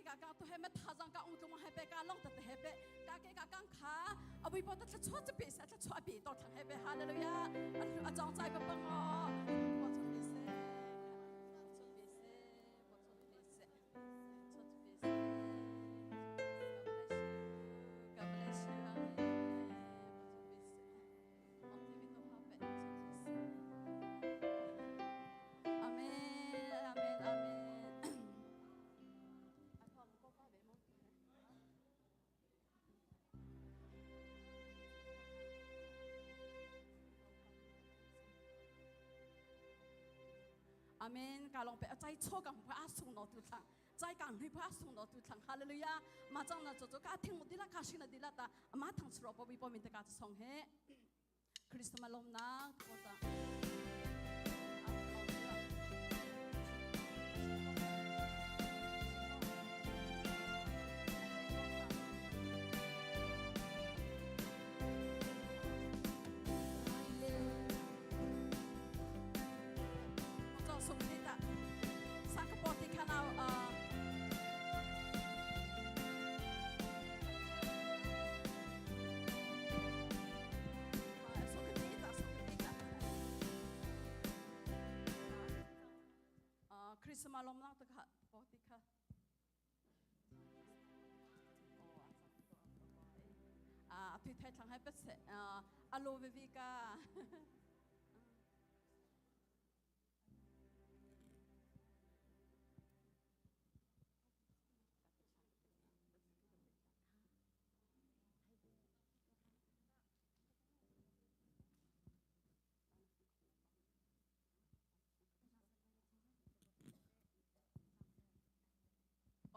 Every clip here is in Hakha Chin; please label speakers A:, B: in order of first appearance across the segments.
A: ka ka tu he ma tha zang ka ung tlung he pe ka long ta te he pe ka ke ka kang kha abui po ta thla chua chu pe sa thla chua pe to thlang he pe hallelujah a chong chai pa pang o bo chun bi se chun bi se bo chun bi se chun bi se God bless you God bless you amen bo chun bi se om ti bi to ha pe chun bi se amen amen amen Amen. Ka long pe chai cho kang pa sung no tu thlang. Chai kang hui pa sung no tu thlang. Hallelujah. Ma chang na cho cho ka thing dila ka sing na dila ta ma thang chro po bi po min ta ka song he. Christmas lom na ko ta. Christmas lom lang ta kha po ti kha a phi thai thlang hai pet se alo ve vi ka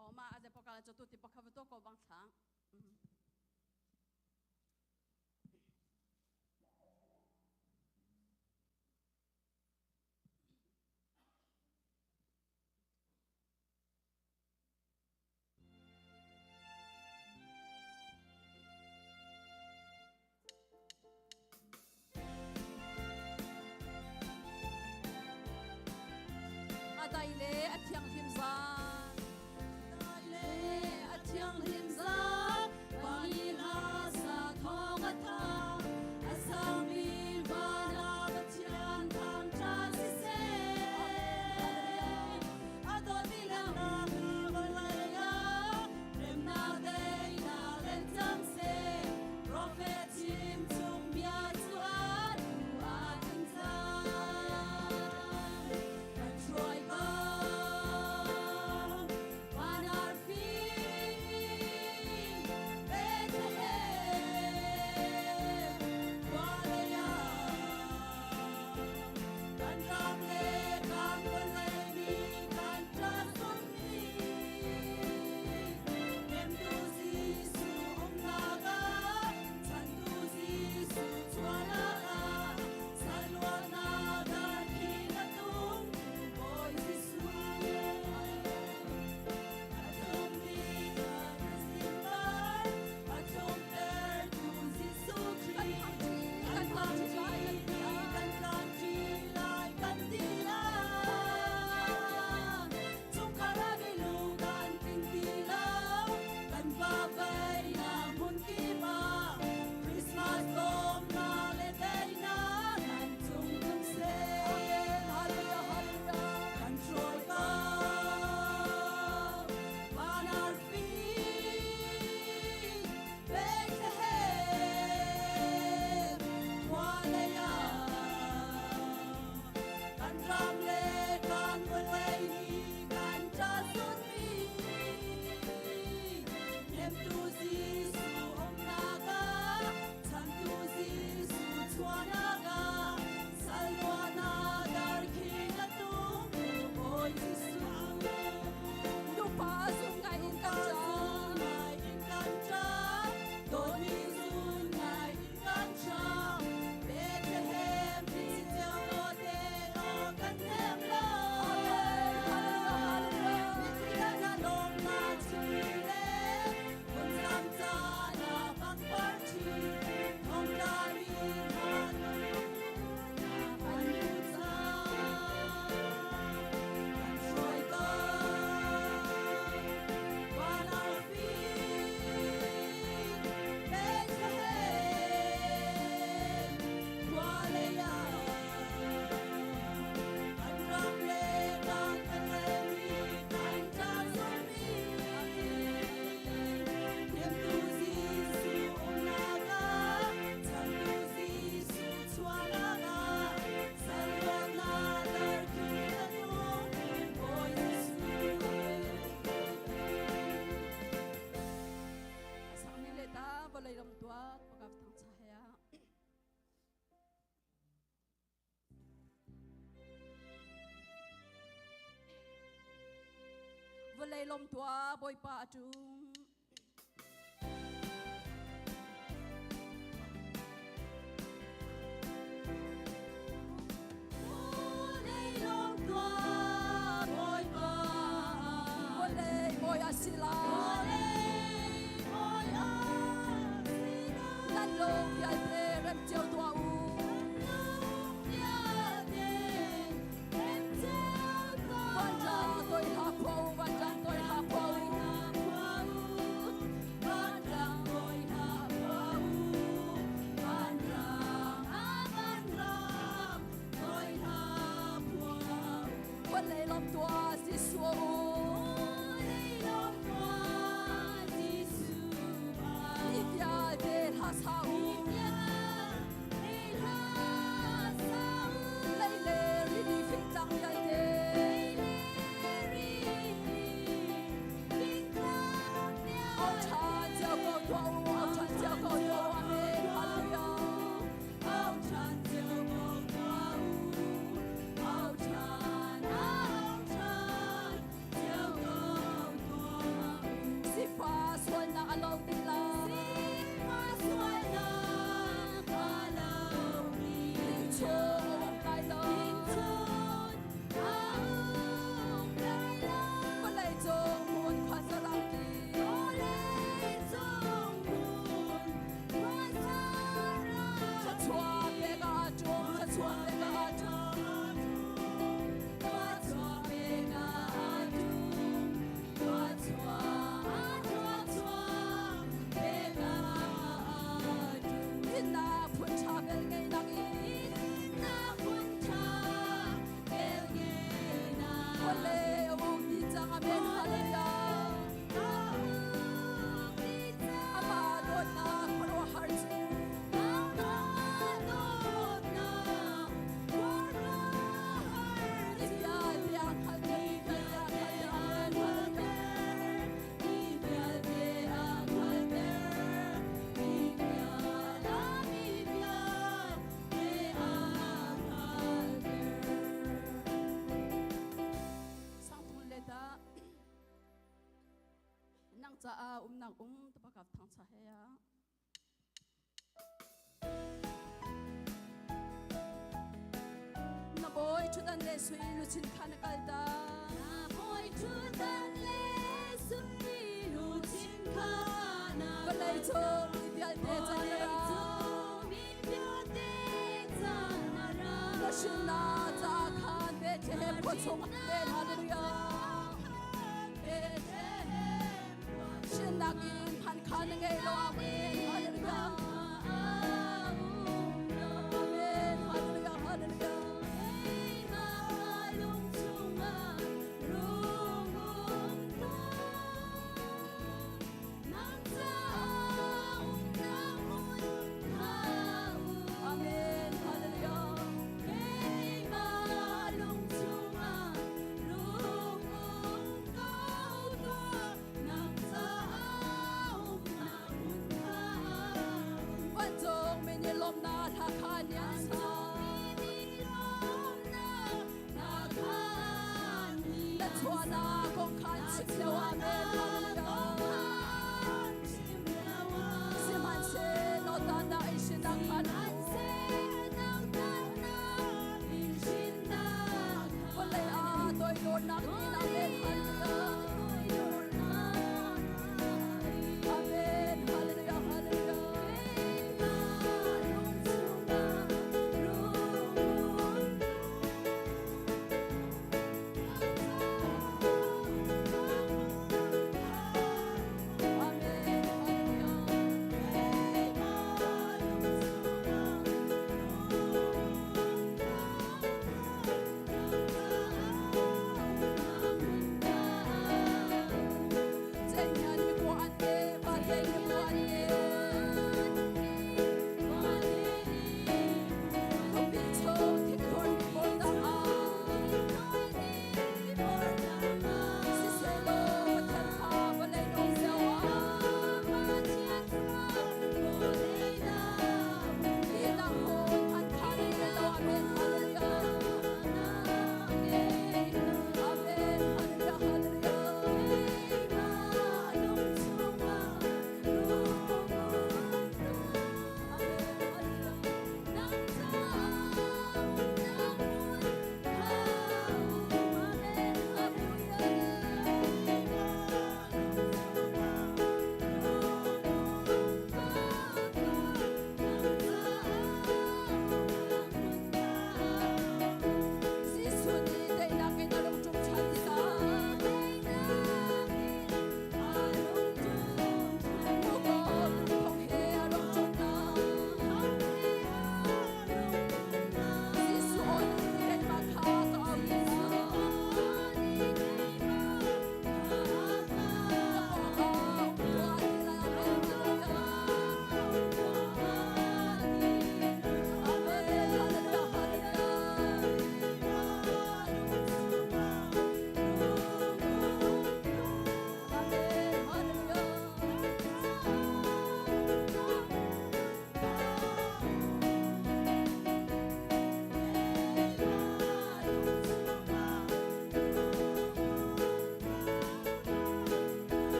A: O ma aze pokala cho tu ti pokava to ko bang thlang. A dai le a thianghlim zan.
B: Dai le a thianghlim zan.
A: Vawlei lawm tuah, Bawipa a ṭum. Vawlei bawi a si lai. Nan lung vialte rem cio tuah u. Vanṭang toi hlah khua u, vanṭang toi hlah khua u. Vawlei lawm tuah Jesuh u. Mi vialte hla sa u. Lei le rili fingtlang vialte. Au ṭhan cio ko tuah u, au ṭhan cio ko tuah u. Amen. Hallelujah.
B: Au ṭhan cio ko tuah u, au ṭhan, au ṭhan cio ko tuah u.
A: Sifa sualnak a lo ti lai.
B: Sifa sualnak a lo dih.
A: Lingchung a um lai lo.
B: Lingchung a um lai lo.
A: Vawlei cung hmun khuaza ki.
B: Vawlei cung hmun khuaza
A: Thluachuah pek a ṭum, thluachuah pek a ṭum.
B: Thluachuah pek a ṭum, thluachuah, thluachuah pek a ṭum.
A: Dinnak phun ṭha bel ngei nak i
B: Dinnak phun ṭha bel ngei nak.
A: Vawlei a um dih cang, amen, hallelujah.
B: A um dih cang.
A: Amah dawtnak khuaruahhar cu.
B: Amah dawtnak khuaruahhar
A: Mi vialte a hngalhter, mi vialte a hngalhter, amen, hallelujah.
B: Mi vialte a hngalhter, mi vialte, mi vialte a hngalhter.
A: Sangthul le ta nang caah umnak um tapakap thangcha he ya. Na bawi ṭhutdan le sui luchin kha na kalter.
B: Na bawi ṭhutdan le sui luchin kha na
A: Vawlei cung mi vialte ca na ra.
B: Mi vialte ca na ra.
A: Na hrinnak caah khan Bethlehem khua chung Amen, hallelujah.
B: Bethlehem
A: Hrinnak in phan kha na ngei lo. Amen, hallelujah. Amen, hallelujah, hallelujah.
B: Keimah lung chungah rung um tuah. Nang caah umnak hmun kha um.
A: Amen, hallelujah.
B: Keimah lung chungah rung um ko tuah. Nang caah umnak hmun kha um.
A: Vancung mi nih lawmnak hla kha an sa. Na chuahnak kong kha an chim lio. Amen, hallelujah. Sihmanhsehlaw nautannak in hrinnak khan vawlei ah toidornak in. Amen, hallelujah. Amen, hallelujah, hallelujah.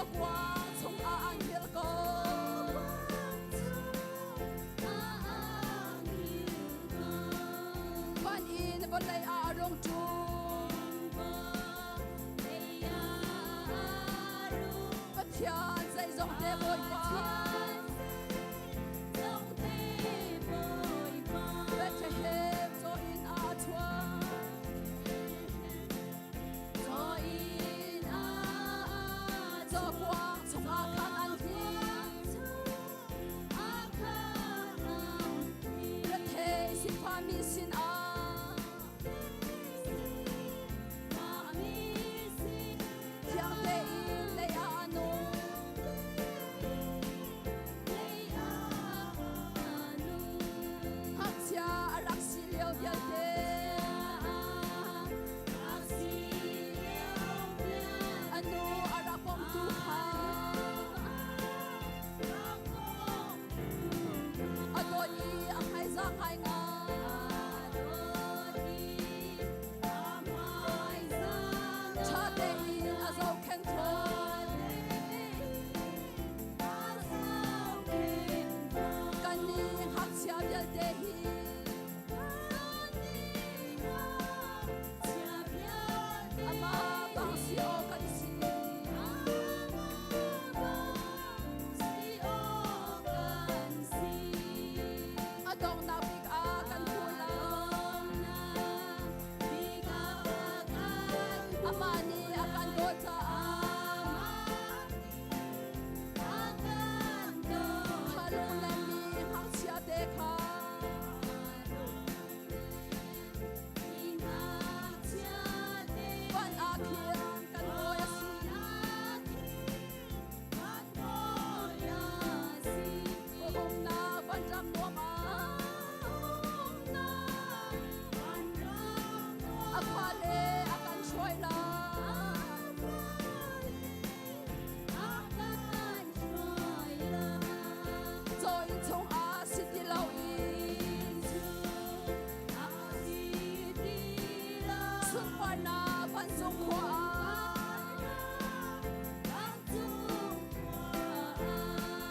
A: Cawkuang chungah an hil ko. Van in vawlei ah a rung ṭum. Pathian zeizong te Bawipa. Bethlehem caw in aa chuak. Cawkuang chungah khan an him. Rethei sifami sinah thiang tein lei ah a nung. Ngakchia a rak si lio vialte a nu a rak bawmtu kha a dawt i a hmaizah ngaingai. Ṭha tein a zohkhenh tawn. Kannih ngakchia vialte hi amah bang si awk kan si. A donghnak bik ah kan hmu lai. Amah nih a kan dawt caah Thalung le mi ngakchia te kha van ah khin kan bawi a si. Ka umnak vanram nuam ah a fale a kan hruai lai. Caw inn chungah si ti loin sunparnak vancung khua ah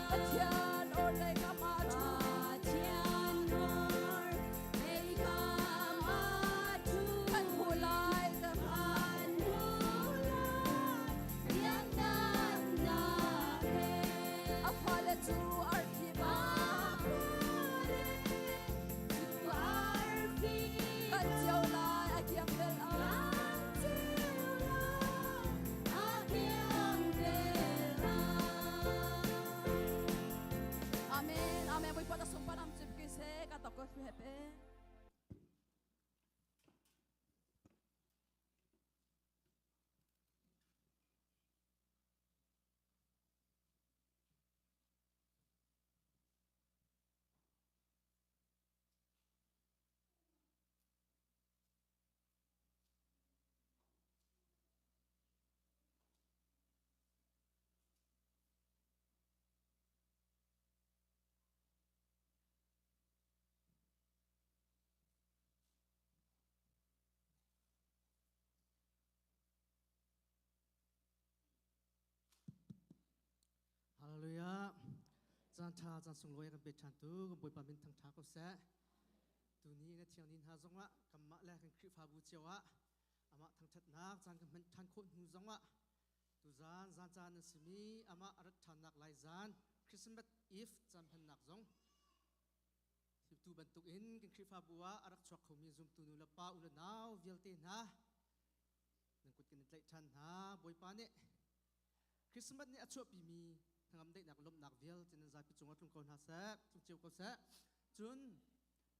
A: Pathian orhlei kam ah a ṭhu. Kan hmu lai A fale cu arfi bang kan cio lai a kiang bel ah. Amen. Amen. Bawipa na sungpan am cip ki se ka tok ko hepe.
C: Hallelujah. Caan ṭha caan sunglawi kan pe ṭhan tu kan Bawipa min thangṭha ko seh. Tuni na thiang ni hna zongah kanmah le kan Khrihfabu cio ah amah thangṭhatnak caan kan hman ṭhan khawh hnu zongah tuzaan zan caan a simi amah a rat ṭhannak lai zan Christmas Eve caan hmannak zong Tu bantukin kan Khrihfabu ah a rak chuak khomi zumtu nu le pa u le nau vialte hna nan kut kan in tlaih ṭhan hna. Bawipa nih Christmas nih a chuahpimi hnangam daihnak lawmhnak vialte nan zapi cungah tlung ko hna seh, tlung cio ko seh. Cun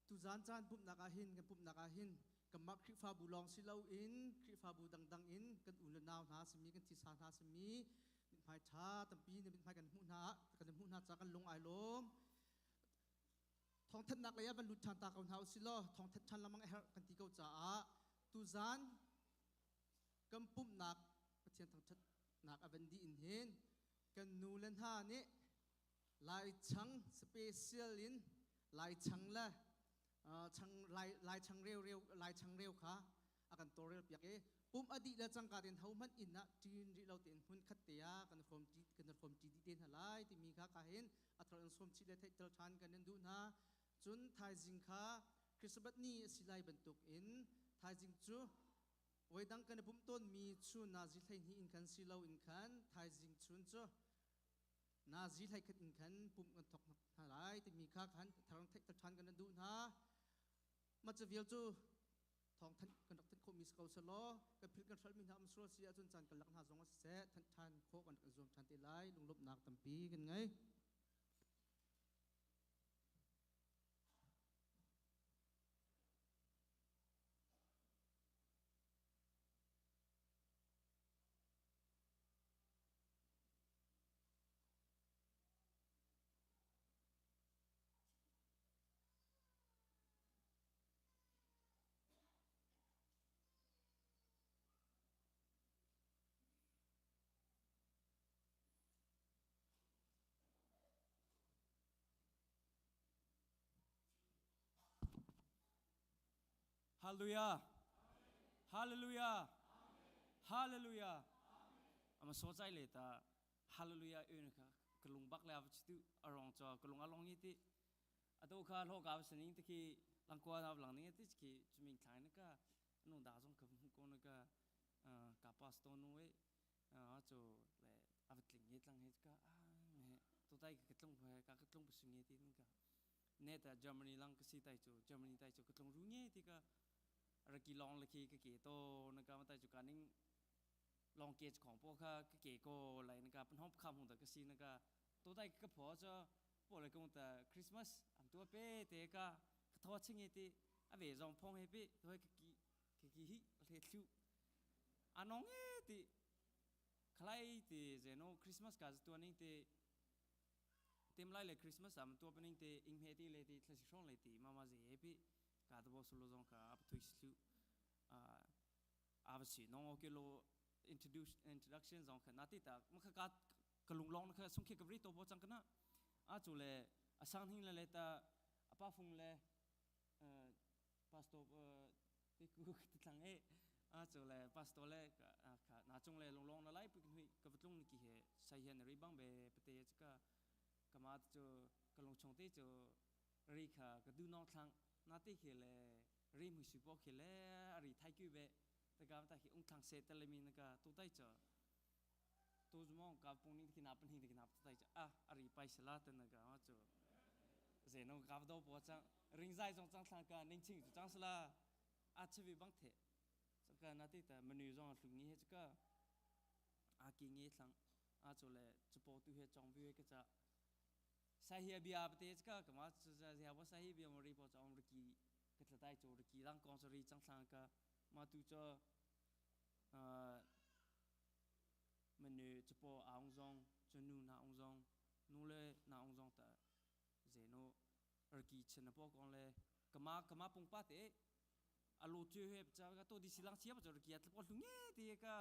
C: tuzaan caan pumhnak ah hin kan pumhnak ah hin kanmah Khrihfabu lawng si loin Khrihfabu dangdang in kan u le nau hna simi kan thisa hna simi mithmai ṭha tampi na mithmai kan hmuh hna kan hmuh hna ca kan lung ai lawm. Thawngthanhnak lei ah van lut ṭhan ta ko hna usih law thawngthanh ṭhan lengmang a herh kan ti ko caah tuzaan kan pumhnak Pathian thangṭhatnak a van dih in hin kan nu le hna nih Laichang special in Laichang le chang lai Laichang reu reu Laichang reu kha a kan tawlrel piak i pumh a dih le cangka tein hohmanh inn ah ṭin rih lo tein hmun khat te ah kan hrawm hin a thar in sawm chih le theihter ṭhan kan in duh hna. Cun thaizing kha Christmas ni a si lai bantuk in thaizing cu voidang kan i pumh tawnmi chun nazi 12 in khan si lo in khan thaizing chun cu nazi 11 in khan pumh kan thawk hna lai timi kha khan thar theihter ṭhan kan in duh hna. Mah cu vial cu thawng thanh kan rak thanh khawhmi si ko selaw kan philh kan hralmi hna um sual si ahcun caan kan lak hna zong ah siseh thanh ṭhan khawh kan rak zuam ṭhan te lai. Lunglawmhnak tampi kan ngei.
D: Hallelujah. Hallelujah. Hallelujah. Ama so chai le ta hallelujah ön kha kalung bak le av chitu arong cho kalung along ni ti ato kha hlo ka saning te khi langkwa na lang ning ti khi chuming thlai na ka nu da zong ka mu ko na ka ka pastor nu e chu le avatling nge tlang he ka a me to tai ka tlung phe ka ka tlung pu nge ti ka ne ta Germany lang ka si tai chu Germany tai chu ka tlung ru nge ti ka raki long la khi ka ke to na ka ma tai chu ka ning long ke khong po kha ka ke ko lai na ka pan hom kham hung ta ka si na ka to tai ka pho cho po le kong ta Christmas am tua pe te ka ka tho ching ti a ve zong phong he pi toi ka ki ka ki hi le thlu anong e ti khlai ti zeno Christmas ka tua ning ti tem lai le Christmas am tua paning te ing he ti le ti thlasi hrong le ti mama ze he pi ka to bo solo zong ka ap thui slu a avasi nong ok lo introduce introduction zong kha na ti ta ma kha ka ka lung long kha sung khe ka vri to bo chang kana a chu le asang hing le le ta apa phung le pastor ti ku ti tlang e a chu le pastor le kha na chung le long long na lai pu hui ka vatlung ni ki he sai hian ri bang be pate ka kama chu ka long chong te chu ri kha ka du nong thlang na te khi le ri mu su po khi le ri thai ku be ta ga ta khi ung thlang se ta le mi na ka tu tai cho tu zumong ka pung ning khi na pan hing ki na tai cho a ari pai sala ta na ga ma chu ze no ka do po chang ring zai zong chang thlang ka ning ching chu chang sala a chevi bang the ka na ti ta menu zong hlu ngi he ka a ki ngi thlang a chu le chu po tu he chong vi ka cha sai hi bia pate ka ka ma chu ja ya wa sai hi bia mo ri po chong ri ki ka tla tai chu ri ki lang kong chu ri chang thlang ka ma tu cho menu chu po aung zong chu nu na aung zong nu le na aung zong ta ze no ri ki chen na po kong le kama kama pung pa te alu chu he cha ka to di silang chia pa chu ri ki atla po hlu nge ti ka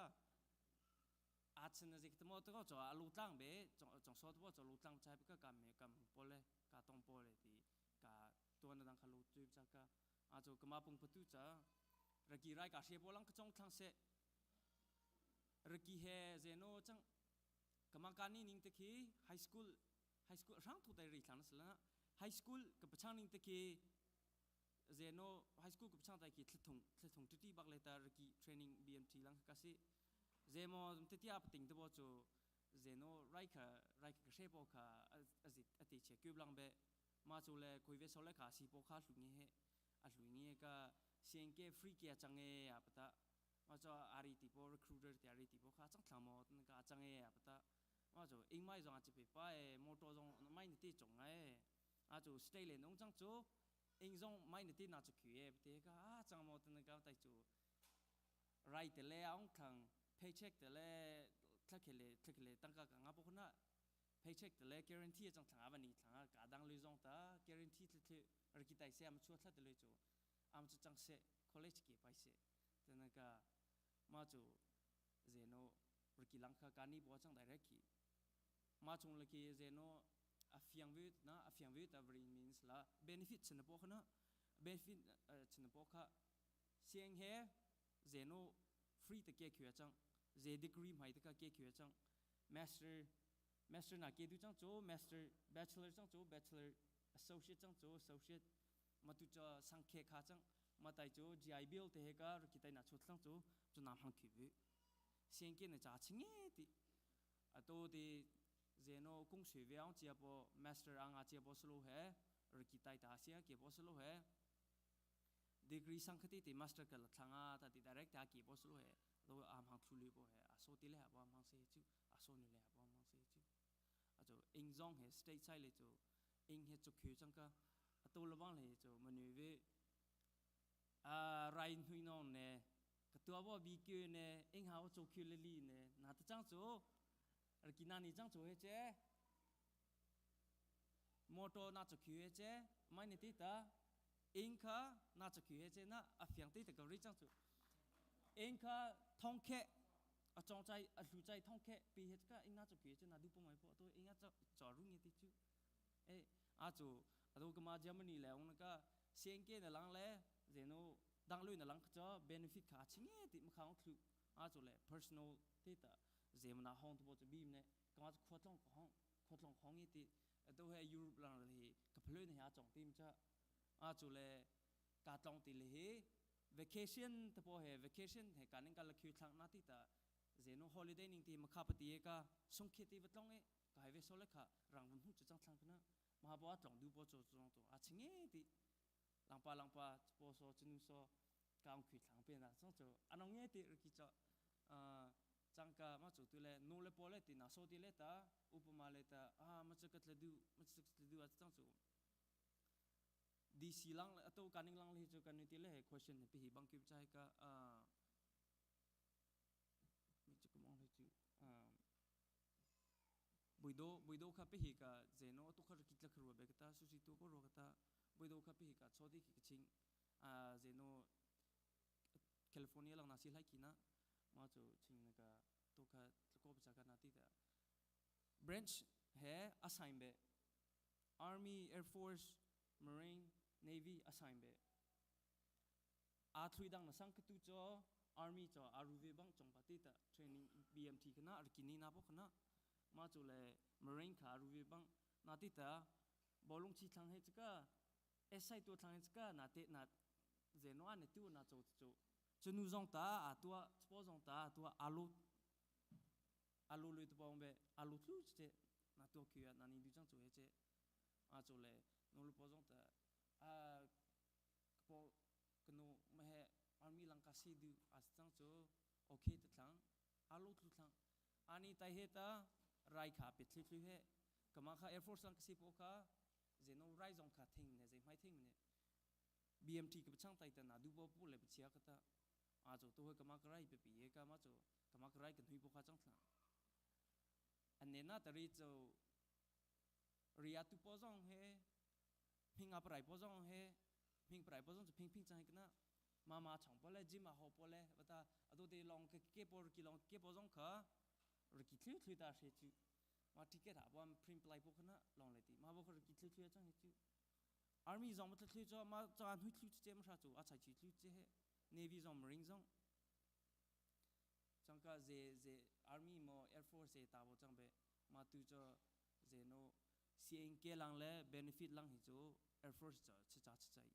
D: a chen na zik mo to ko cho alu tlang be chong so to cho lu tlang chai ka kam me kam po le ka tong po le ti ka to na dang kha lu chu cha ka a chu kama pung patu cha raki rai ka she po lang ka chong thlang se raki he zeno chang kama ka ni ning te khi high school high school rang thu dai ri thlang sala high school ka pachang ning te khi zeno high school ka pachang tai khi thlathung thlathung tuti bak le ta raki training BMT lang ka si zemo te tia pating te bo chu zeno rai kha rai kha she po kha azit ati che kyub lang be ma chu le koi ve so le kha si po kha hlu nge he a hlu nge ka siang ke free ke change a pata ma cho ari ti po recruiter ti ari ti po kha chang thlang mo ka change a pata ma chu ing mai zong a chi pe pa e motor zong mai ni ti chong ai a chu stay le nong chang chu ing zong mai ni ti na chu khu e te ka a chang mo tan ka tai chu right te le ong thang paycheck te le thlakhele thlakhele tangka ka nga po khona paycheck te le guarantee chang thanga ba ni thanga ka dang lui zong ta guarantee thle thle rki tai se am chu thla te le chu am chu chang se college ke pai se te na ka ma chu zeno rki lang kha ka ni bo chang direct ki ma chung le ki zeno a fiang vi na a fiang vi ta bring means la benefit chen po khana benefit chen po kha siang he zeno free te ke khya chang ze degree mai te ka ke khya chang master Master na ke du chang chu master, bachelor chang chu bachelor, associate chang chu associate, ma tu cha sangkhe kha chang ma tai chu GI Bill te he ka ki tai na chu thlang chu chu nam hang khi vi siang ke na cha chinge ti ato ti zeno kung shui veong chia po master anga chia po slo he ki tai ta sia ke po slo he degree sang khati ti master ka la thlanga ta ti direct ta ki po slo he lo am hang thu li po he aso ti le ha po am hang se chu aso ni le ha po am hang se chu acho ing zong he state sai le chu ing he chu khu chang ka ato lawang le chu manu ve a rai hnui nong ne ka tua bo bi kyu ne ing hao chu khu le li ne na ta chang chu ki na ni chang chu he che motor na chu khu he che mai ni ti ta ing kha na chu khu he che na a fiang ti ta ka ri chang chu ing kha thong khe a chong chai a hlu chai thong khe pi he ka ing na chu khu he che na du po mai po to ing a cha cha ru nge ti chu e a chu ado ka ma Germany le ong ka siang ke na lang le zeno dang lui na lang cha benefit kha chinge ti ma khang thlu a chu le personal ti ta zemna hong to bo chu bim ne ka ma khwa tlong ko hong khwa tlong khong ti to he Europe lang le hi ka phloi ne ha chong tim cha a chu le ka tlong ti le hi vacation te po he vacation he kaning ka la khu thlang na ti ta zeno holiday ning ti ma kha pati ka sung khe ti watlong e ka highway so le kha rang vum hu chu chang thlang kana ma bo tlong du bo cho chong to a chinge ti langpa langpa po so chunu so kaung khui thlang pe na chong cho anong nge ti ki cho changka ma chu tu le nu le po le ti na so ti le ta upama le ta a ma chu ka tle du ma chu tle du a chang chu DC lang ato kaning lang le chu kan ti le question pi hi bang ki chai ka a mi chu ko mong le chu buido buido kha pi hi ka zeno to khar ki tla khru be ka ta su si tu ko ro ka ta buido kha pi hi ka chodi ki ching a zeno California lang na si lai ki na ma chu ching na ka to kha ko ba ka na ti ta branch he assign be Army, Air Force, Marine, Navy assign be a thui dang na sang ka tu cho Army cho aruve bang chong pa ti ta training BMT kana ar kini na po kana ma chu le Marine kha aruve bang na ti ta bolung chi thlang he chika SI tu thlang he chika na te na zeno a ne tu na cho chu chunu zong ta a tua chpo zong ta a tua alu alu lui tu bong be alu thu che na tua kyu na ni du chang chu he che a chu le no lu po zong ta a po kanu ma he army lang ka si du a chang chu okay te thlang alu thu thlang ani tai he ta rai kha pe thli thli he kama kha air force lang ka si po kha zeno rai zong kha thing ne ze mai thing ne BMT ke chang tai ta na du bo pu le chia ka ta a cho to he kama ka rai pe pi ye ka ma cho kama ka rai kan hui po kha chang thlang an ne na ta ri cho ria tu po zong he ping a prai po zong he ping prai po zong chu ping ping chang he kana ma ma chong po le ji ma ho po le ta ado te long ke ke po ki long ke po zong kha ri ki thlu thlu ta she chu ma ticket ha bo print plai po khana long le ti ma bo kha ki thlu thlu chang he chu army zong ma thlu cho ma cha hui thlu che ma sha chu a chai chi thlu che he navy zong marine zong chang ka ze ze army mo air force ze ta bo chang be ma tu cho ze no CNK lang le benefit lang hi chu air force cho chi cha chi chai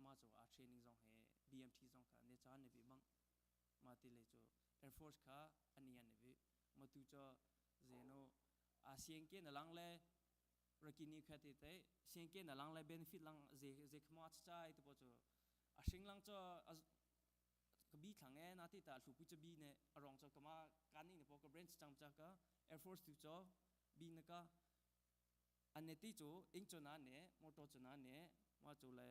D: ma cho a training zong he BMT zong kha ne cha ne bi bang ma ti le chu air force kha ani an ne bi ma tu cho ze no a CNK na lang le rakini kha te te CNK na lang le benefit lang ze ze khma chi chai te po chu a hring lang cho ka bi thlang e na ti ta hlu pu cha bi ne arong cho kama kani ne po ka branch chang cha ka air force tu cho bi na ka ane ti chu ing chu na ne motor chu na ne ma chu le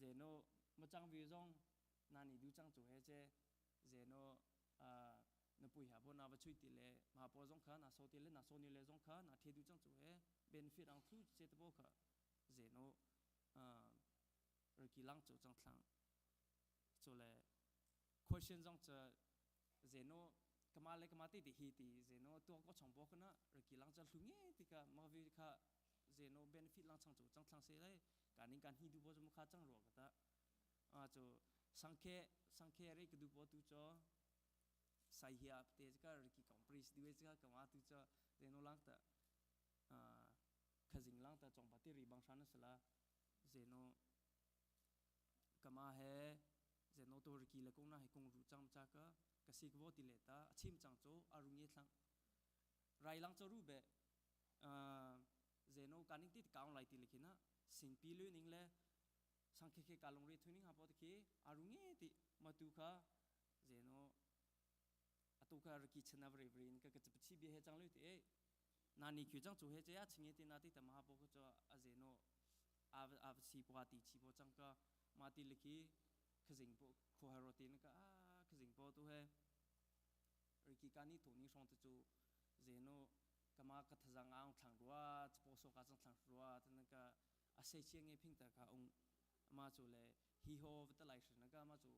D: zeno ma chang vi zong na ni du chang chu he che zeno a na pui ha bo na va chui ti le ma po zong kha na so ti le na so ni le zong kha na the du chang chu he benefit ang thu che te bo kha zeno a ki lang chu chang thlang chu le question zong cha zeno kama le kama ti ti hi ti zeno to ko chong bo kana ki lang cha hlu nge ti ka ma vi kha zeno benefit lang chang chu chang thlang se le kaning kan hi du bo chu kha chang ro ka ta a chu sangkhe sangkhe re ka du bo tu cho sai hia te ka ki kong Priest du cha ka ma tu cha zeno lang ta khazing lang ta chong pati ri bang shan sala zeno kama he zeno to ri ki le kong na he kong ru chang cha ka ka sik wo ti le ta achim chang cho arunge thlang rai lang cho ru be zeno kaning ti kaung lai ti le khina sing pi lu ning le sang khe khe kalong ri thuning ha po ti arunge ti matu kha zeno atu kha ri ki chana vre vre in ka ka chi bi he chang lu ti e nani khyu chang chu he che a chinge ti na ti ta ma po ko cho a zeno a a si po ti chi po chang ka ma ti le ki khazing po kho ha ro ti na ka a khazing po tu he ri ki ka ni thu ni song te chu zeno kama ka thazang ang thlang ruwa po so ka chang thlang ruwa tan ka a se chiang nge phing ta ka ung ma chu le hi ho ta lai shna ka ma chu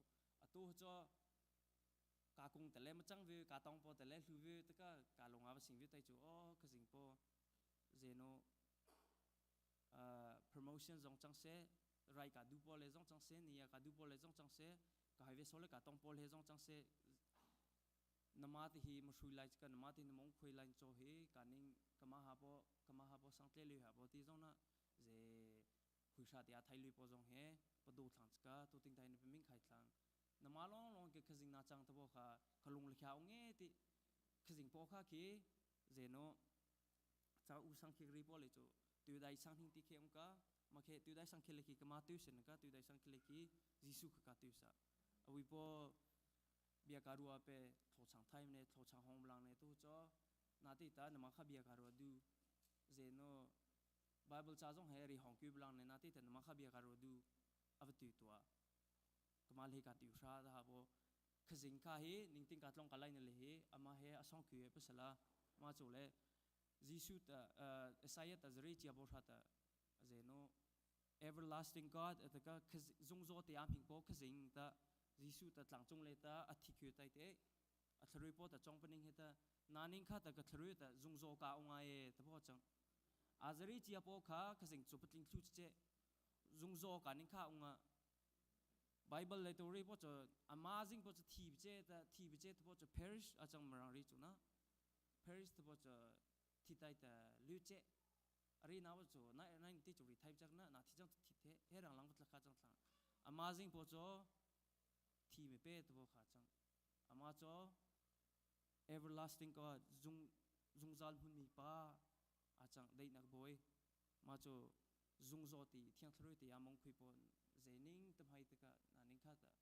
D: atu cho ka kung te le ma chang vi ka tong po te le hlu vi ta ka ka longa ba sing vi tai chu o ka sing po zeno promotion zong chang se rai ka du po le zong chang se ni ya ka du po le zong chang se ka highway so le ka tong po le zong chang se nama te hi ma shui lai ka nama te namong khoi lai cho hi ka ning kama ha po kama ha po sang tle lui ha po ti zong na ze hui sha te a thai lui po zong he pa du thlang ka tu ting dai na pe ming khai thlang nama long long ke khazing na chang ta bo kha khalung le khya nge ti khazing po kha ki zeno cha u sang khi ri po le chu tu dai sang hing ti khe um ka ma khe tu dai sang khe le ki ka ma tu sen ka tu dai sang khe le ki jisu ka ka tu sa awi po bia ka ruwa pe tho chang thai ne tho chang hong blang ne tu cho na ti ta nama kha bia ka ruwa du zeno Bible cha zong he ri hong kyu blang ne na ti ta nama kha bia ka ruwa du avatu tua kamal he ka tu sha da ha bo khazing kha hi ningting ka tlong ka lai ne le hi ama he asong kyu he pasala ma chu le Jisu ta Isaiah ta zari chia bo sha ta zeno everlasting God ta ka zungzo te am hing po khazing ta Jisu ta tlang chung le ta athi kyu tai te a thlrui po ta chong paning he ta naning kha ta ka thlrui ta zungzo ka unga e ta po chang azari chia po kha khazing chu patling thlu che zungzo ka ning kha unga Bible le to ri po cho amazing po cho thi che ta thi che ta po cho perish achang marang ri chu na perish ta po cho thi tai ta lu che ari na po cho na na ti chu ri thai chak na na thi chang thi the he rang lang patla kha chang thlang amazing po cho thi me pe ta po kha chang ama cho everlasting God zung zungzal hun mi pa achang dei nak boy ma cho zung zo ti thiang thlrui ti among khui pon zening tam hai te ka na ning kha ta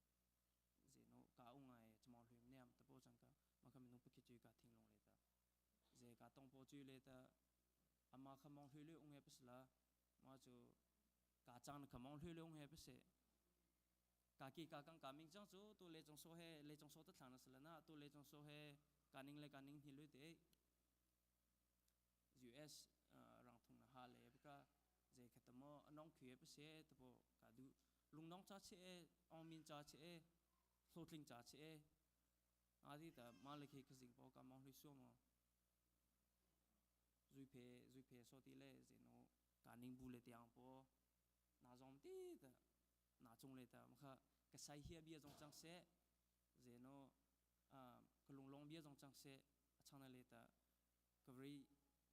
D: zeno ka ungai chmol hluim niam ta po chang ka ma kha minung pakhi chui ka thing long le ta ze ka tong po chui le ta ama kha mong hlui le ung he pasla ma chu ka chang kha mong hlui le ung he pase ka ki ka kang ka ming chang chu tu le chong so he le chong so ta thlang na sala na tu le chong so he ka ning le ka ning hi lu te US rang thung na ha le ka ze khatamo anong khue pa se ta po ka du lung nong cha che ong min cha che hlotling cha che adi ta ma le khe khazing po ka mong hlui so mo zui phe zui phe so ti le ze no ka ning bu le tiang po na zong ti ta na chung le ta ma kha ka sai hia bia zong chang se ze no ka lung long bia zong chang se achang na le ta ka vri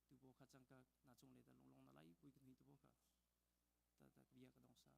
D: tu po kha chang ka na chung le ta lung long na lai pui ka nui tu po kha ta ta bia ka dong sa.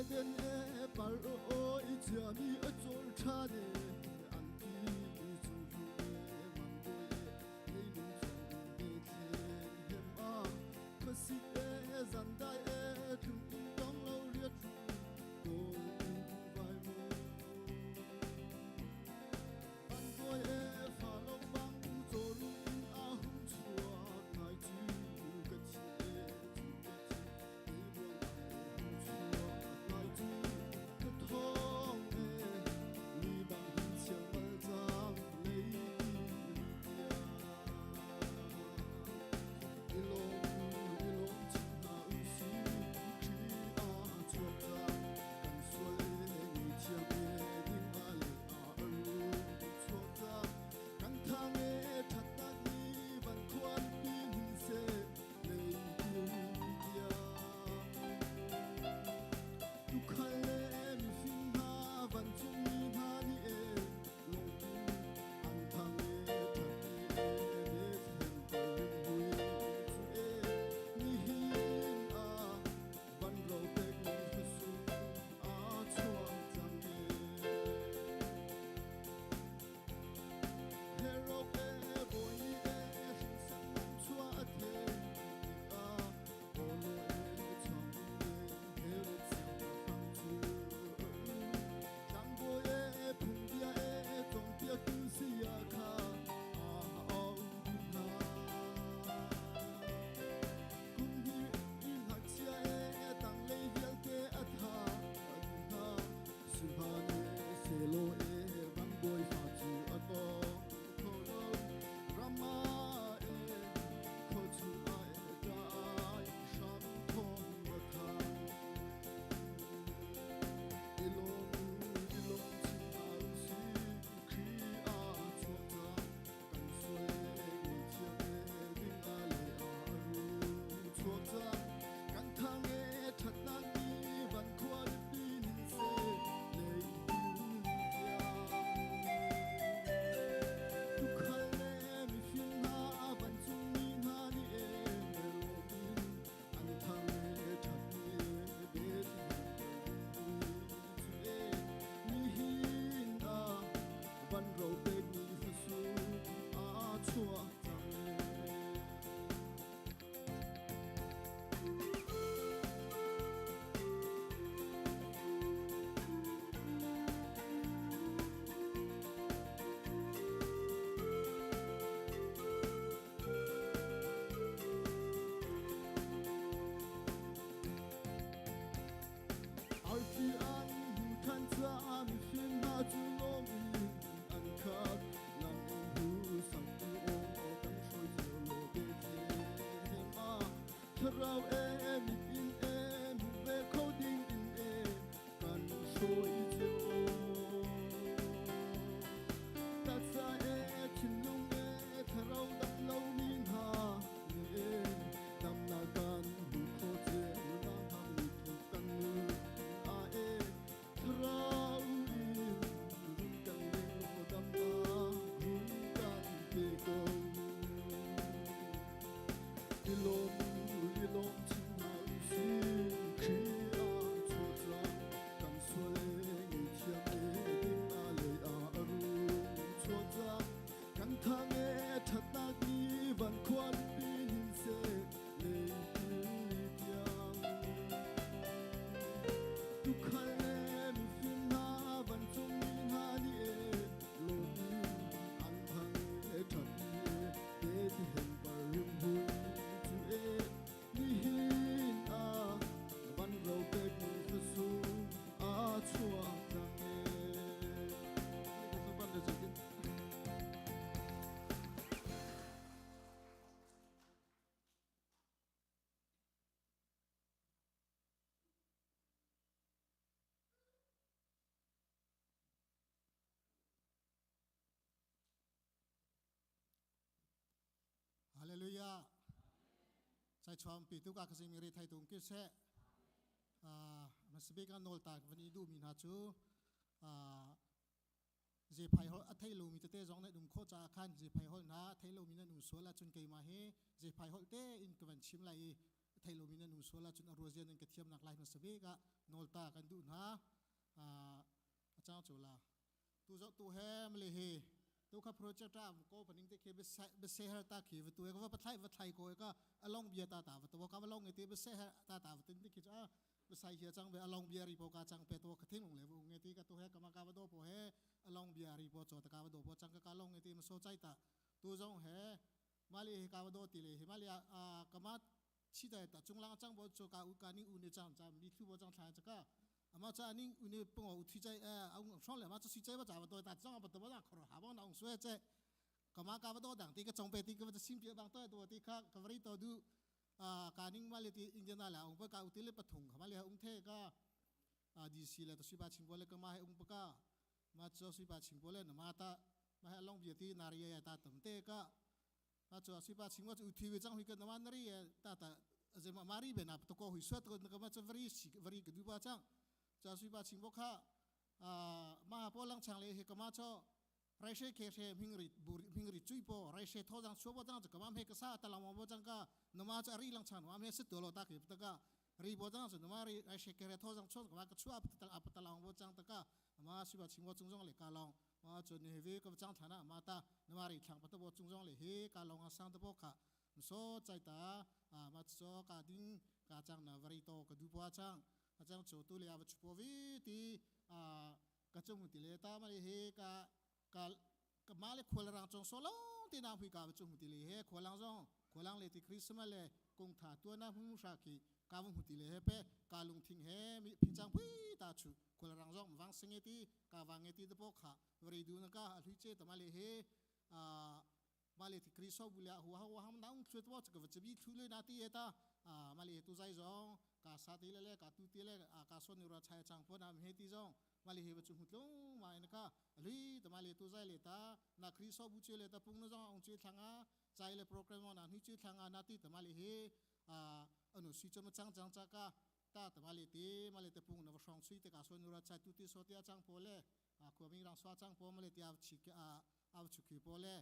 E: Eden e par o i chiami a chawl ṭhan e an ti cu hlu e mang bawi e leilung chung Bethlehem ah khuasik e zandai e tlung in tong lo riat ru kawl in vai mu an bawi e fa lo bang cawlu in a hung chuak ngai cu ka thi e cu ka thi ei ruang ai hung chuak ngai cu ka thong e li bang hin chiang mal cang lei ti Tukhal le mifim hna vancungmi hna nih e lungin an thang e that e Bethlehem rimhmui cu e nihin ah van ro pekmi hmasung aa chuak cang e Herod e bawi e hringsan nang chuah a thei tikah Olo e chuang in Herod siangpahrang cu tlangbawi e phungbia e cawnpiaktu saya kha a auh hna. Kum hnih i ngakchia e tanglei vialte a tha hna. Sihmanhsehlaw e vanbawi fa cu a tawng kho lo. Ramah e khua chungah e ṭah hram thawng a thang. I lawm u, i lawm chin hna u sih, Khrih aa chuah cang. Kan sual e ngaihthiam e ding a le a rung chuak cang. Kan thang e ṭhatnak ni van khua lipi ning seh lei tiang. Tuukhal le mifim hna vancungmi hna nih e lawm in an thang e ṭhat ni e Bethlehem cu e nihin ah van ro pekmi hmasung aa chuah cang e. Arfi an hmu ṭhan caah mifim hna cu lawm in an khat. Lam in hu saktu aw kan hruai cio law Bethlehem ah thlarau e mit in e hmu ve kho ding in e kan hruai cio. Taksa e thinlung e thlarau dam lomi hna nih e damnak kan hmu kho cio nak miphun kan nu a e thlarau in run kan leng law damnak run kan pe ko. I lawm i lawm chin hna u sih Khrih ah chuah cang kan sual e ngaihthiam e ding a lei ah a rung chuak cang kan thang e ṭhatnak ni van khuan pi nin seh leitil ni tiang tuukhal le mifim hna vancungmi hna nih e lawm in an thang e ṭhat ni e Bethlehem par rimhmui cu e nihin ah van ro pekmi thlasung aa chuak cang e.
F: Hallelujah. Sai chuam pi tu ka kasi mi ri thai tung ki se. Masabik an nol ta van i du mi hna cu zephai hol a thei lomi tete zong nih um khawh caah khan zephai hol hna a thei lomi nan um sual ahcun keimah hi zephai holh te in ka van chim lai i Thei lomi nan um sual ahcun a ruazia nan ka thiamnak lai hmasa bik ah nawlta kan duh hna. A chang cu la. Tu zoh tu he male he tu kha project ra ko paning te khi bese her ta khi va tu ka va pathlai va thlai ko ka along bia ta ta va to ka va long te bese her ta ta va tin ti khi cha besai hia chang ve along bia ri po ka chang pe to ka thing long le vu nge ti ka tu he kama ka va do po he along bia ri po cho ta ka va do po chang ka ka long nge ti ma so chai ta tu zong he mali he ka va do ti le he mali a kama chi dai ta chung lang chang bo cho ka u ka ning u ne chang cha mi thu bo chang thla cha ka ama cha ning u ne pong u thi chai a ong song le ma cha si chai ba cha ba do ta chang ba to ba khor ha ba na ong sue che kama ka ba do dang ti ka chong pe ti ka ba sim pi bang to do ti kha ka vari to du a ka ning ma le ti indiana la ong pa ka u ti le pathung kha ma le ong the ka a dc le to si ba ching bo le ka ma he ong pa ka ma cho si ba ching bo le na ma ta ma he long bia ti nari ya ta tam te ka ma cho si ba ching wa chu thi we chang hui ka na ma nari ya ta ta je ma mari be na to ko hui suat ko ka ma cha vari si vari ka du ba chang cha si ba ching bo kha a ma po lang chang le he ka ma cho ไรเชเคเชมิงริบุมิงริจุยปอไรเชทอจังชัวบ่จังจะกะมาเมกะซาตะลามบ่จังกะนมาจะรีลังชันว่าเมสตัวโลตาเกปตะกะรีบ่จังจะนมารีไรเชเคเรทอจังชัวกะมากะชัวปตะอัปตะลามบ่จังตะกะมาสิบะชิงบ่จุงจงเลกาลองมาจนเฮเวกะจังฐานะมาตานมารีทังปะตะบ่จุงจงเลเฮกาลองอาสังตะบ่คะโซใจตาอามาโซกาดิงกาจังนาวรีโตกะดูปัวจังอาจังโจตุเลอาวชุปวีตีอากะจงติเลตามาเลเฮกะ กากมาเลขวลรังจงโซลงตีนาหุยกาจงหุติเลเฮขวลังจงขวลังเลติคริสต์มาเลกงถาตัวนาหุชาคีกาวงหุติเลเฮเปกาลุงทิงเฮมิพิจังพุยตาชุขวลรังจงวังสิงเอติกาวางเอติตปกขะวรีดูนกาลุยเจตมาเลเฮอ่ามาเลติคริสต์บุลยหัวหัวหำนังชุดว่าจะกวจะบีทุเลนาตีเอตาอ่ามาเลตุใจจงกาสาติเลเลกาตุติเลอากาสนิราชัยจังพนามเฮติจงมาเลเฮวจุหุตลงมาเอนกา lui ta ma le tu zai le ta na khriso bu che le ta pung na jong ong che thanga chai le program na ni che thanga na ti ta ma le he a anu si chom chang chang cha ka ta ta ma le te ma le te pung na song sui te ka so nu ra chai tu ti so ti a chang po le a ko ming rang swa chang po ma le ti a chi a a chu ki po le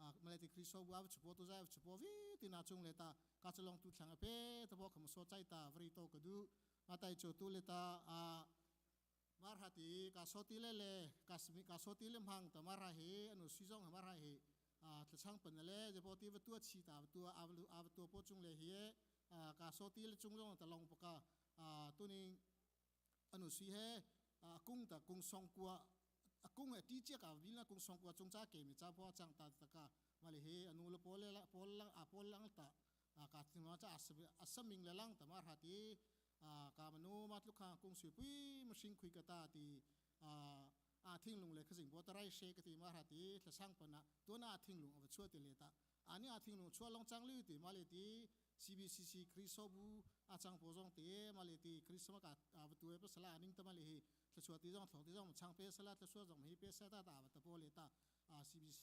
F: a ma le ti khriso bu a chu po tu zai chu po vi ti na chung le ta ka chalong tu thanga pe ta bo kham so chai ta vri to ka du ma tai chu tu le ta a มาราตีกาโซติเลเลกาสมิกาโซติเลมังแต่มาราเฮอนุสิจงมาราเฮอ่าทช่างเป็นเลจะปอตีวตัวชีตาตัวอาวอาวตัวปจุงเลเฮอ่ากาโซติเลจุงจงแต่ลงปกาอ่าตัวนี้อนุสิเฮอ่ากุ้งแต่กุ้งสองกัวกุ้งเอตีเจียกับวิลนะกุ้งสองกัวจงจ้าเกมิจ้าพ่อจังตาตะกามาเลเฮอนุลโปเลละโปลังอาโปลังตะอากาศมาจะอัศอัศมิงเลลังแต่มาราตี กามนูมัดลูกค้ากุ้งสุปุยมชิงคุยกตาตีอาทิ้งลงเลยคือสิ่งบัวตรายเชกตีมาหาตีละช่างปนะตัวน่าทิ้งลงเอาไปช่วยตีเลตาอันนี้อาทิ้งลงช่วยลงจังลือตีมาเลตี CBCC คริสบูอาจังโพจงตีมาเลตีคริสมกาอาตัวเปสลานิ่งตมาเลฮีละช่วยตีจงถงตีจงช่างเปสลาละช่วยจงมีเปสตาตาตะโพเลตาอา CBC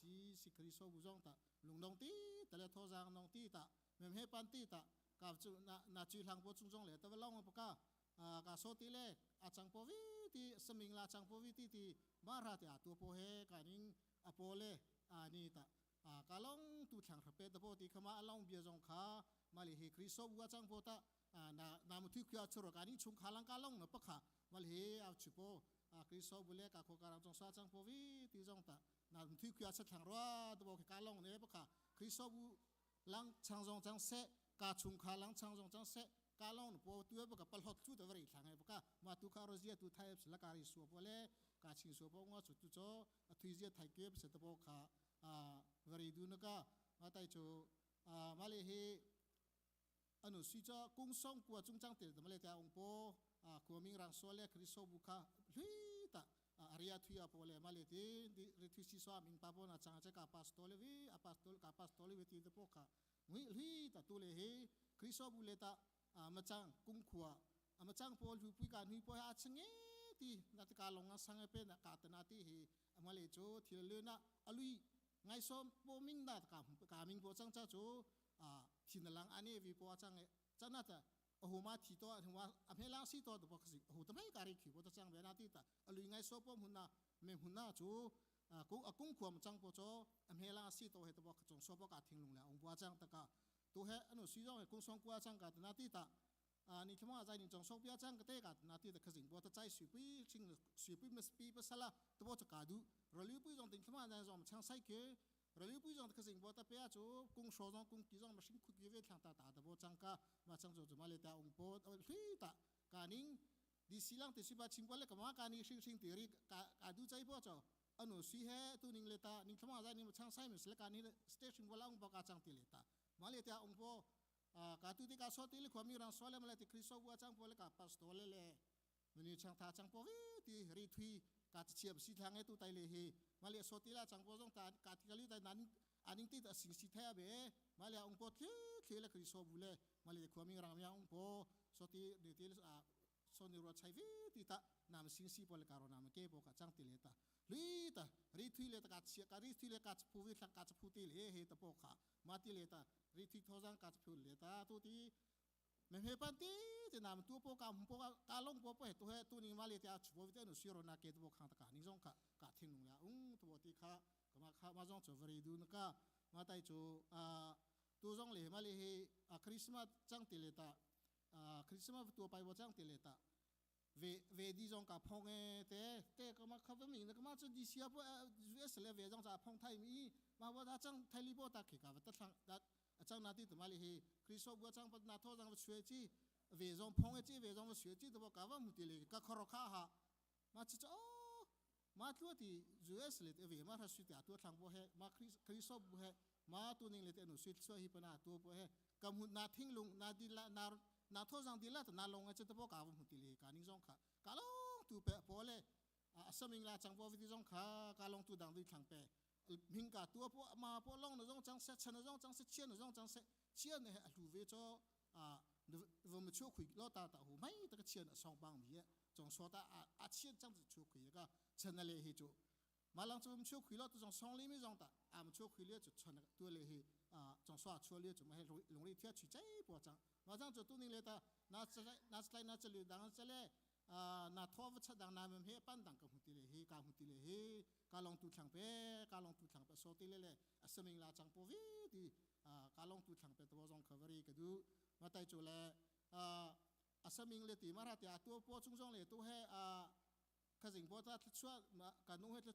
F: คริสบูจงตาลุงน้องตีตะเลทอจางน้องตีตาเมมเฮปันตีตา กับจุนานาจุลังปจุงจงเลยแต่ว่าลองปกะกาโซติเลอาจังปวีตีสมิงลาจังปวีตีตีมาราติอาตัวโปเฮกานิงอโปเลอานีตากาลองตูถังเปตโปตีขมาลองเบียจงคามาเลเฮคริโซบัวจังโปตานานามุทุกยาชรกานิงชุงคาลังกาลองนปะขะมาเลเฮอาชุโปอาคริโซบุเลกาโคการังจงซาจังปวีตีจงตานามุทุกยาชถังรัวตโปกาลองเนปะขะคริโซบุลังชังจงจังเซ กาชุงคาลังชังจงจังเซกาลองปอตัวปกปลหดชุดวรีทางไงปกะมาตุคารเจียตุไทยสละการิสัวปเลกาชิงสัวปงวสุตุโจอทุยเจียไทยเก็บเสตปกะอ่าวรีดูนกะมาไตโจอ่ามาเลเฮอนุสิจกุ้งซงกัวจุงจังเตตมาเลแต่องโปอ่ากัวมิงรังโซเลคริโซบุคาลุยตาอาริยทุยาปเลมาเลตีริทุสิสวามิงปาปนาจังเจกาปาสโตเลวีอาปาสโตกาปาสโตเลวีตีตปกะ งุยลุยตาตุเลเฮคริโซบุเลตาอามาจังกุ้งขัวอามาจังโพลหุยการหุยปอยอาชงเอตีนาติกาลงสังเปนะกาตนาตีเฮอามาเลโจทีเลนะอลุยไงซอมโปมิงดากามกามิงโปจังจ้าโจอ่าทีนลังอันนี้วีโปจังเอจังนาตาโหมาทีตัวหัวอเมลังสีตัวตัวปกสิโหทำให้การิขีโปจังเวนาตีตาอลุยไงซอมโปมุนาเมมุนาโจ กูกุ้งขวมจังปโจอเมลาสีตัวเหตุบอกจงสอบกาทิ้งลงแล้วองค์บัวจังตะกะ Tu he anu sui zong he kung song kwa chang ka na ti ta a ni thma zai ni chong sok pia chang ka te ka na ti ta khazing bo ta chai sui pui ching sui pui mas pi pasala to bo cha ka du rali pui zong ting thma zai zong chang sai ke rali pui zong khazing bo ta pe chu kung sho zong kung ki zong ma sing khut ki ve thlang ta ta ta bo chang ka ma chang jo chu ma le ta ung po hli ta ka ning di silang te si ba ching pa le ka ma ka ni sing sing ti ri ka ka du chai po cho anu si he tu ning le ta ning thma zai ni chang sai mi sle ka ni station bo la ung bo ka chang ti le ta ma le ta ung po ka tu ti ka so ti le khwami rang so le ma le ti kristo bu chang po le ka pastor le le mani chang tha chang po vi ti ri thui ka chiam si thang e tu tai le hi ma le so ti la chang po jong ta ka ti ka li tai nan aning ti ta sing si the be ma le ung po thli thli le kristo bu le ma le khwami rang ya ung po so ti ni ti a so ni ro chai vi ti ta nam sing si po le ka ro nam ke po ka chang ti le ta lui ta ri thui le ta ka chia ka ri thui le ka phu vi thlang ka phu ti le he ta po kha ma ti le ta ri thui tho jang ka phu le ta tu ti me me pan ti te nam tu po ka po ka long po po he tu he tu ni ma le ta chu po vi te nu si ro na ke tu po khang ta ka ni jong ka ka thing nung ya ung tu bo ti kha ka ma kha ma jong chu vari du na ka ma tai chu a tu jong le ma le he a christmas chang ti le ta a christmas tu pai bo chang ti le ta 为为地上个碰哎，对对，个嘛可不明那个嘛这地下不呃，是来为上咋碰太米，嘛我他讲太里波打去个，他唱他讲那地怎么哩嘿，可以说我讲不那头上学子，为上碰哎这为上学子，对不？搞我目的嘞，个考了卡哈，嘛这哦，嘛做的主要是嘞，为嘛他学的多唱不嘿，嘛可以可以说不嘿，嘛多年嘞，那学学一般那多不嘿，咁那听龙那地la那。na tho jang dila ta na long che ta bo ka mu ti le ka ning jong kha ka long tu pe po le a saming la chang bo vi jong kha ka long tu dang di thlang pe ming ka tu po ma po long na jong chang se chen na jong chang se chen na jong chang se chen ne a lu ve cho a wo me chu khui lo ta ta hu mai ta ka chen song bang mi jong so ta a a chen chang chu khui ka chen na le hi chu ma lang chu chu khui lo tu jong song li mi jong ta a m chu khui le chu chen tu le hi a jong so a chu le chu ma he long ri thia chu chai po chang มาจังจุดตัวนี้เลยตานาจะนาจะนาจะลือดังจะเล่นาทอวชดังนามันเฮปันดังกับหุ่นตีเลยเฮกาหุ่นตีเลยเฮกาลองตูถังเปกาลองตูถังเปโซตีเลยเลยสมิงลาจังปวีดีกาลองตูถังเปตัวจงคาวรีกดูมาไต่จูเลอาสมิงเลตีมาราตีตัวปอจุงจงเลยตัวเฮขจิงปอตาชัวมาการนุ่งเฮข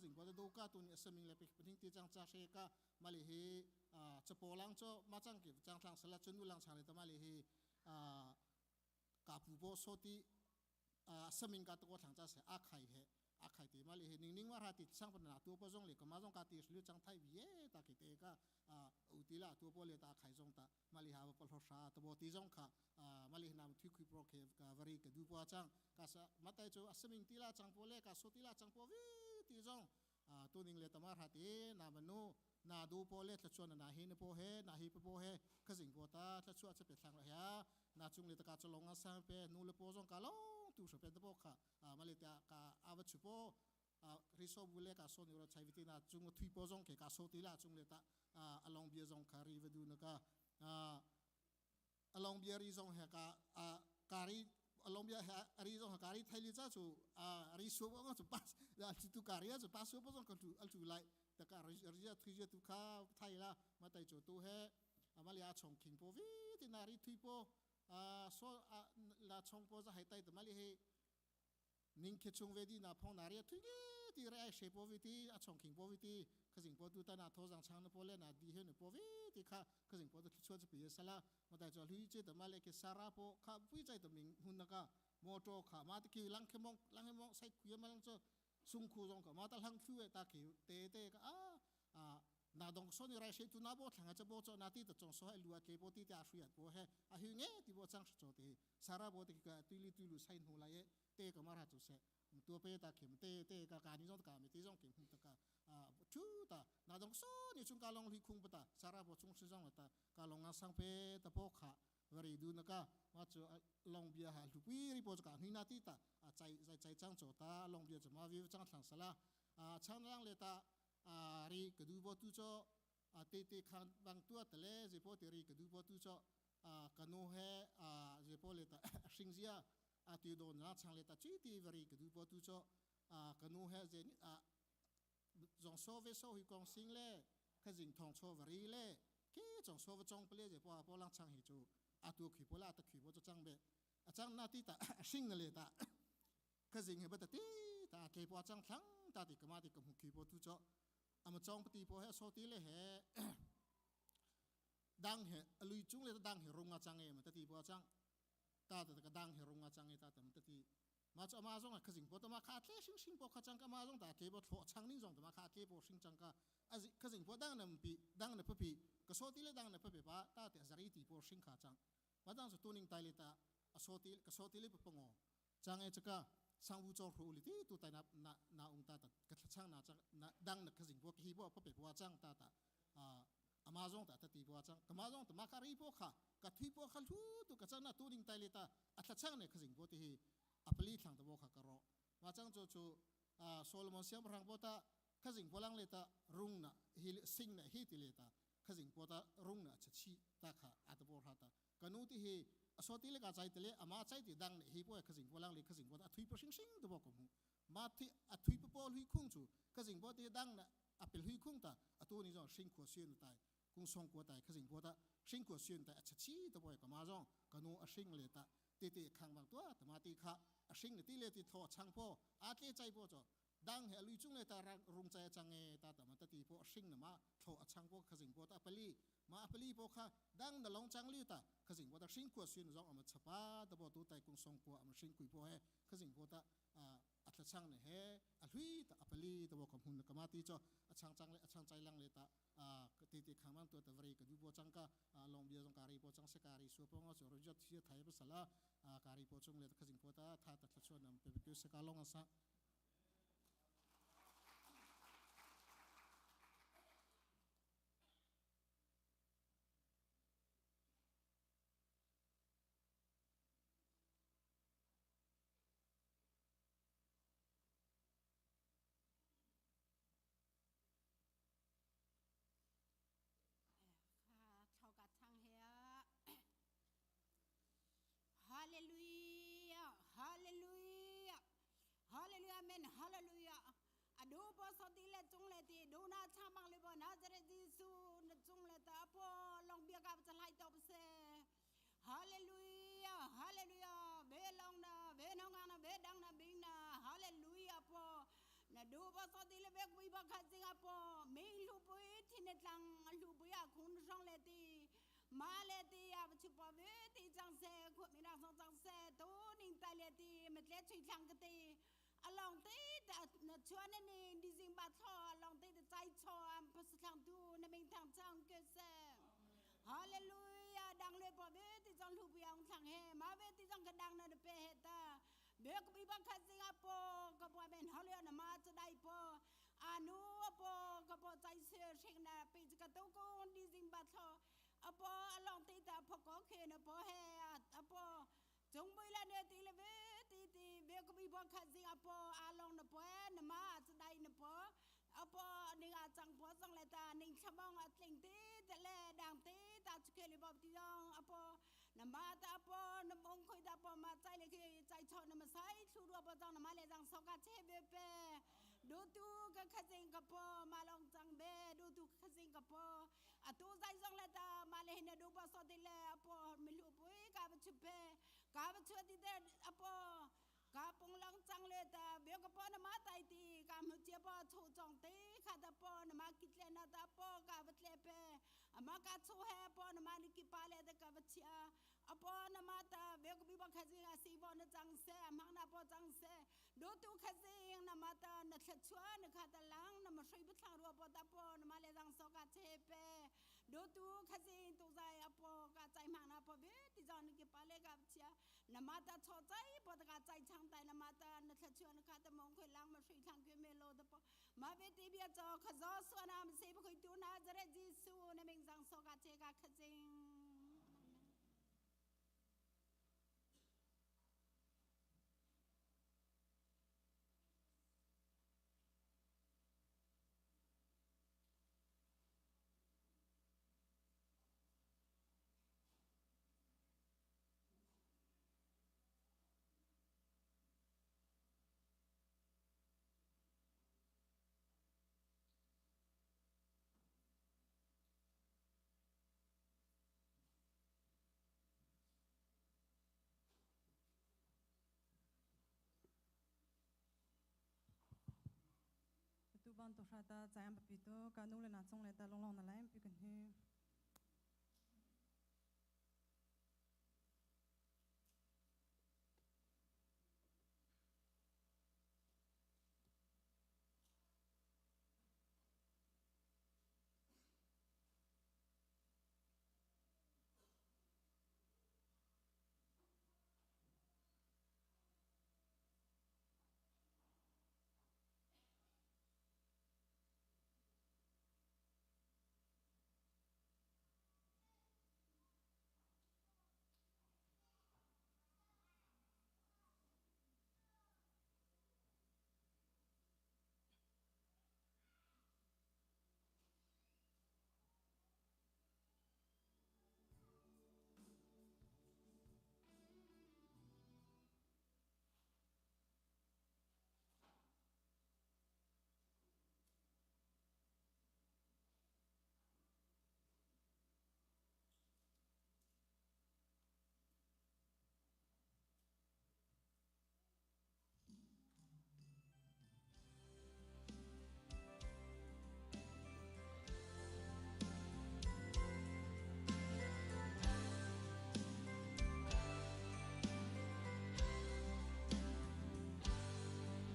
F: จิงปอตาดูกาตัวนี้สมิงเลปิปทิ้งตีจังจ้าเชกามาเลยเฮจะโปลังโจมาจังกิจังทางสลัดจนดูลังชาเลตมาเลยเฮกาปูโบโซตีสมิงกาตัวทางจ้าเสอาไข่เฮอาไข่ตีมาเลยเฮนิ่งๆว่าราติช่างปัญหาตัวปจงเลยก็มาจงกาตีสลิวจังไทยเยตากิเตกาอุติละตัวปเลตาไข่จงตามาเลยหาปลอชาตัวตีจงค่ะมาเลยนำทุกคุยโปรเคกาวรีกดูปัวจังกาสมาแต่จูสมิงตีละจังโปเลกาโซตีละจังโปวีตีจงตัวนิ่งเลตมาราตีนามนูนาดูโปเลตชวนนาหินโปเฮนาหิปโปเฮขจิงโปตาตชวจะเป็นทางระยะนาจุงเลตกาจลงอาสังเปนูเลโปจงกาลงตูสเปนตโปค่ะมาเลตกาอาวชุโปริโซบุเลกาโซนิโรชัยวิตินาจุงทุยโปจงเกกาโซติลาจุงเลตาอลองเบียจงคารีวดูนกาอลองเบียรีจงเฮกาการีอลองเบียรีจงการีไทยลิจ้าจูรีโซบงจูปัสจูการีจูปัสโซปจงกันจูอัลจูไลแต่การรีจะทุยจะตุข้าไทยละมาไต่จูตัวเฮอามาเลียชงคิงโปวีตินารีทุยโปอาโซลาชงโปจะให้ไต่แต่มาเลียเฮนิ่งเขชงเวดีนาพองนารีทุยตีไรเชโปวีตีอาชงคิงโปวีตีขจิงโปดูตานาโทจังชางนโปเลนาดีเฮนโปวีตีข้าขจิงโปตุชวนจะปีสละมาแต่จะลุยเจแต่มาเลกซาราโปข้าปุ้ยใจแต่มิงหุนนกะโมโตข้ามาตะกี้ลังเขมงลังเขมงใส่คุยมาลังจะซุงคูจงก็มาตะลังฟิวตาเขียวเตเตก็อานาดงโซนี่ไรเชตุนาโบทางจะโบจนาตีตจงโซให้ลัวเกโบตีตาสุยัดโบเฮอาหิเงติโบจังโจตีสาระโบติกะตุลีตุลุไซนูไลเตก็มาราจุเสตัวเปตาเข็มเตเตกะการนี้จงกามีตีจงเข็มหุตกะชูตานาดงโซนี่จุงกาลงลิคุงปตาสาระโบจงซิจงตากาลงงาสังเปตะโปขะวรีดูนกะมาจูลงเบียหาลุปีริโปจกะหินาตีตาใจใจใจจังโจตาลงเบียจะมาวิวจังทางสละช่างล่างเลตารีกดูบตุโจเตเตขันบางตัวทะเลเจโปเตรีกดูบตุโจกนูเฮเจโปเลตาสิงเจียติโดนนะช่างเลตาจีตีวรีกดูบตุโจกนูเฮเจนี่จงโซเวโซฮิกองสิงเล่ขจิงทองโชวรีเล่ Ke chong so va chong pale je po po lang chang hi chu atu khi po la ta khi po cho chang be a chang na ti ta hring na le ta ka jing he ba ta ti ta ke po chang thlang ta ti kama ti ka mu khi po tu cho ama chong pati po he so ti le he dang he alui chung le dang he runga chang e ma ta ti po chang ta ta ka dang he runga chang e ta ta ma ta ti ma cho ma zong a khazing po ta ma kha tle shing shing po kha chang ka ma zong ta ke bo thlo chang ning zong ta ma kha ke po shing chang ka azi khazing po dang nam pi dang na pi ka so ti le dang na pi pa ta te zari ti po shing kha chang ma dang so tuning tai le ta a so ti ka so ti le po ngo chang e chaka sangwu cho ru li ti tu tai na na na ung ta ta ka chang na chang na dang na khazing po ki bo pa pe po chang ta ta a amazon ta ta ti po chang ka ma zong ta ma ka ri po kha ka thui po kha lu tu ka chang na tu ding tai le ta a thla chang ne khazing po ti hi apali thlang ta bo kha ka ro ma chang cho chu Solomon siam rang po ta khazing po lang le ta rung na hi sing na hi ti le ta khazing po ta rung na cha chi ta kha at bo ha ta kanu ti hi aso ti le ka chai te le ama chai ti dang ne hi po khazing po lang le khazing po ta thui po sing sing to bo ko mu ma thi a thui po po hui khung chu khazing po ti dang na apel hui khung ta atu ni jong sing kho sian tai kung song ko tai khazing po ta sing kho sian tai a chi to bo ka ma jong kanu a sing le ta ti ti khang bang tua ta ma ti kha a sing le ti le ti tho chang po a tle chai po cho dang he lui chung le ta rung chai chang e ta ta ma ta ti po sing na ma tho a chang po khazing po ta pali ma pali po kha dang na long chang li ta khazing po ta sing ko sin jong ama chapa ta bo tu tai kung song ko ama sing kui po he khazing po ta a thla chang ne he a hlui ta apali ta bo kam hun kama ti cho a chang chang le a chang chai lang le ta a ti ti khang mang tu ta vari ka du bo chang ka long bia jong kari po chang se kari su po ngo cho ro jot thi thai pa sala kari po chung le khazing po ta tha ta thla chuan nam pe pe se ka long asa
G: Hallelujah, hallelujah, hallelujah, amen, hallelujah. Adu po so ti le chung le ti du na cha mang le bo Nazareth Jesu na chung le ta po long bia ka cha lai top se. Hallelujah, hallelujah, ve long na ve nong na ve dang na bing na hallelujah po. Na du po so ti le ve kui ba kha sing po ming lu pui thin ne tlang lu pui a khun song le ti ma le ti a chu pa ve ti chang se khu mi na song chang se tu ning tai le ti me tle chui thlang ka ti along ti ta na chuan ni di jing ba tho along ti ta chai cho am pas thlang tu na ming thang chang ke se hallelujah dang le pa ve ti chang lu pu yang thlang he ma ve ti chang ka dang na pe he ta be ko bi ba kha sing a po ka po men hallelujah na ma cha dai po anu po ka po chai se shing na pe ka to ko di jing ba tho apo along ti ta pho ko khe na po he apo chung bui la ne ti le ve ti ti ve ko bi bo kha jing apo along na po na ma cha dai na po apo ning a chang po chang le ta ning thamong a tling ti te le dang ti ta chu ke le bo ti jong apo na ma ta apo na mong khoi ta po ma chai le ke chai cho na ma sai thu ro po jong na ma le jang so ka che be pe du tu ka kha jing ka po ma long chang be du tu kha jing ka po atu zai zong le ta ma le ne du pa so ti le apo mi lu pui ka ba chu pe ka ba chu ti de apo ka pong long chang le ta be ka po na ma tai ti ka mu che po chu chong ti kha ta po na ma ki tle na ta po ka ba tle pe ama ka chu he po na ma ni ki pa le ta ka ba chia apo na ma ta be ka bi ba kha ji a si bo na chang se amang na po chang se do tu kha jing na ma ta na thla chua na kha ta lang na ma shrui bu thlang ro po ta po na ma le jang so ka che pe do tu kha jing tu zai apo ka chai mang na po be ti jon ki pa le ka chia na ma ta cho chai po ta ka chai chang tai na ma ta na thla chua na kha ta mong khoi lang ma shrui thlang kwe me lo ta po ma be ti bia cho kha zo su na ma se bu khoi tu na zare ji su na ming jang so ka che ka kha jing.
H: ton tu hra ta chayam papi tu ka nu le na chung le ta longlong na lai pi kan hi.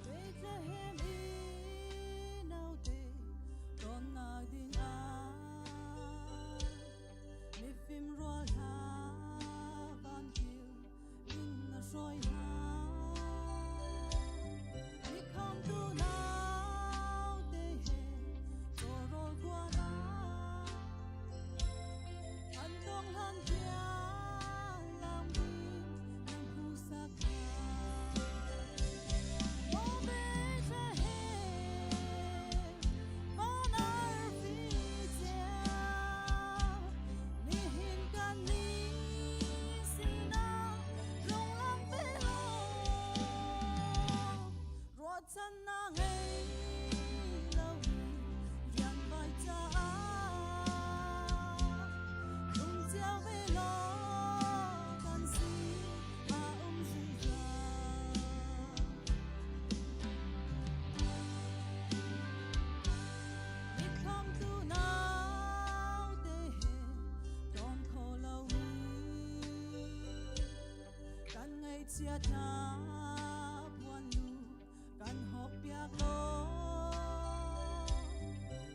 H: Bethlehem i naute tonnak ding ah mifim rual hna van kil in na hruai hna. Mikhamtu naute he tawrawl kuan ah an tong hlan tiang lamding nan hmuhsak hna. O Bethlehem, van arfi ceu, nihin kan ni sinah rung lang ve law. Ruahchannak ngei loin rian vai caah rung cio ve law kan si a um zungzal. Mikhamtu naute he ton kho loin kan ngaihchiatnak puanlu kan hawk piak law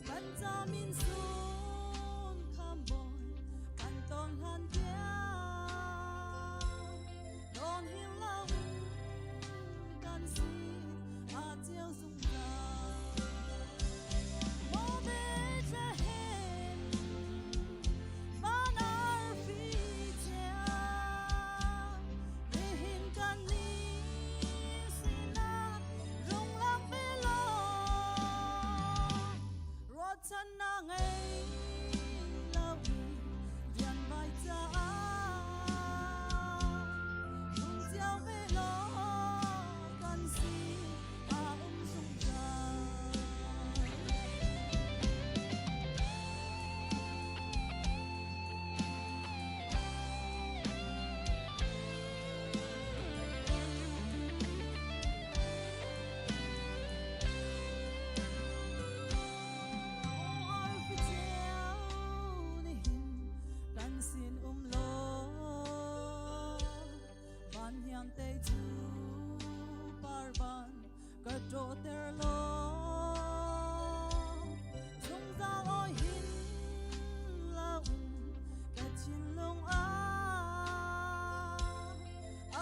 H: kan camin sun khambawi kan ton hlan tiang don hin loin kan sin a ceu zungzal. O Bethlehem, van arfi ceu, nihin kan ni sinah rung lang ve law. Ruahchannak ngei loin rian vai caah rung cio ve law kan si a um zungzal. Arfi ceu nihin kan sin um law van hiam te cu parban ka dawhter law zungzal oi hin loin ka thinlung ah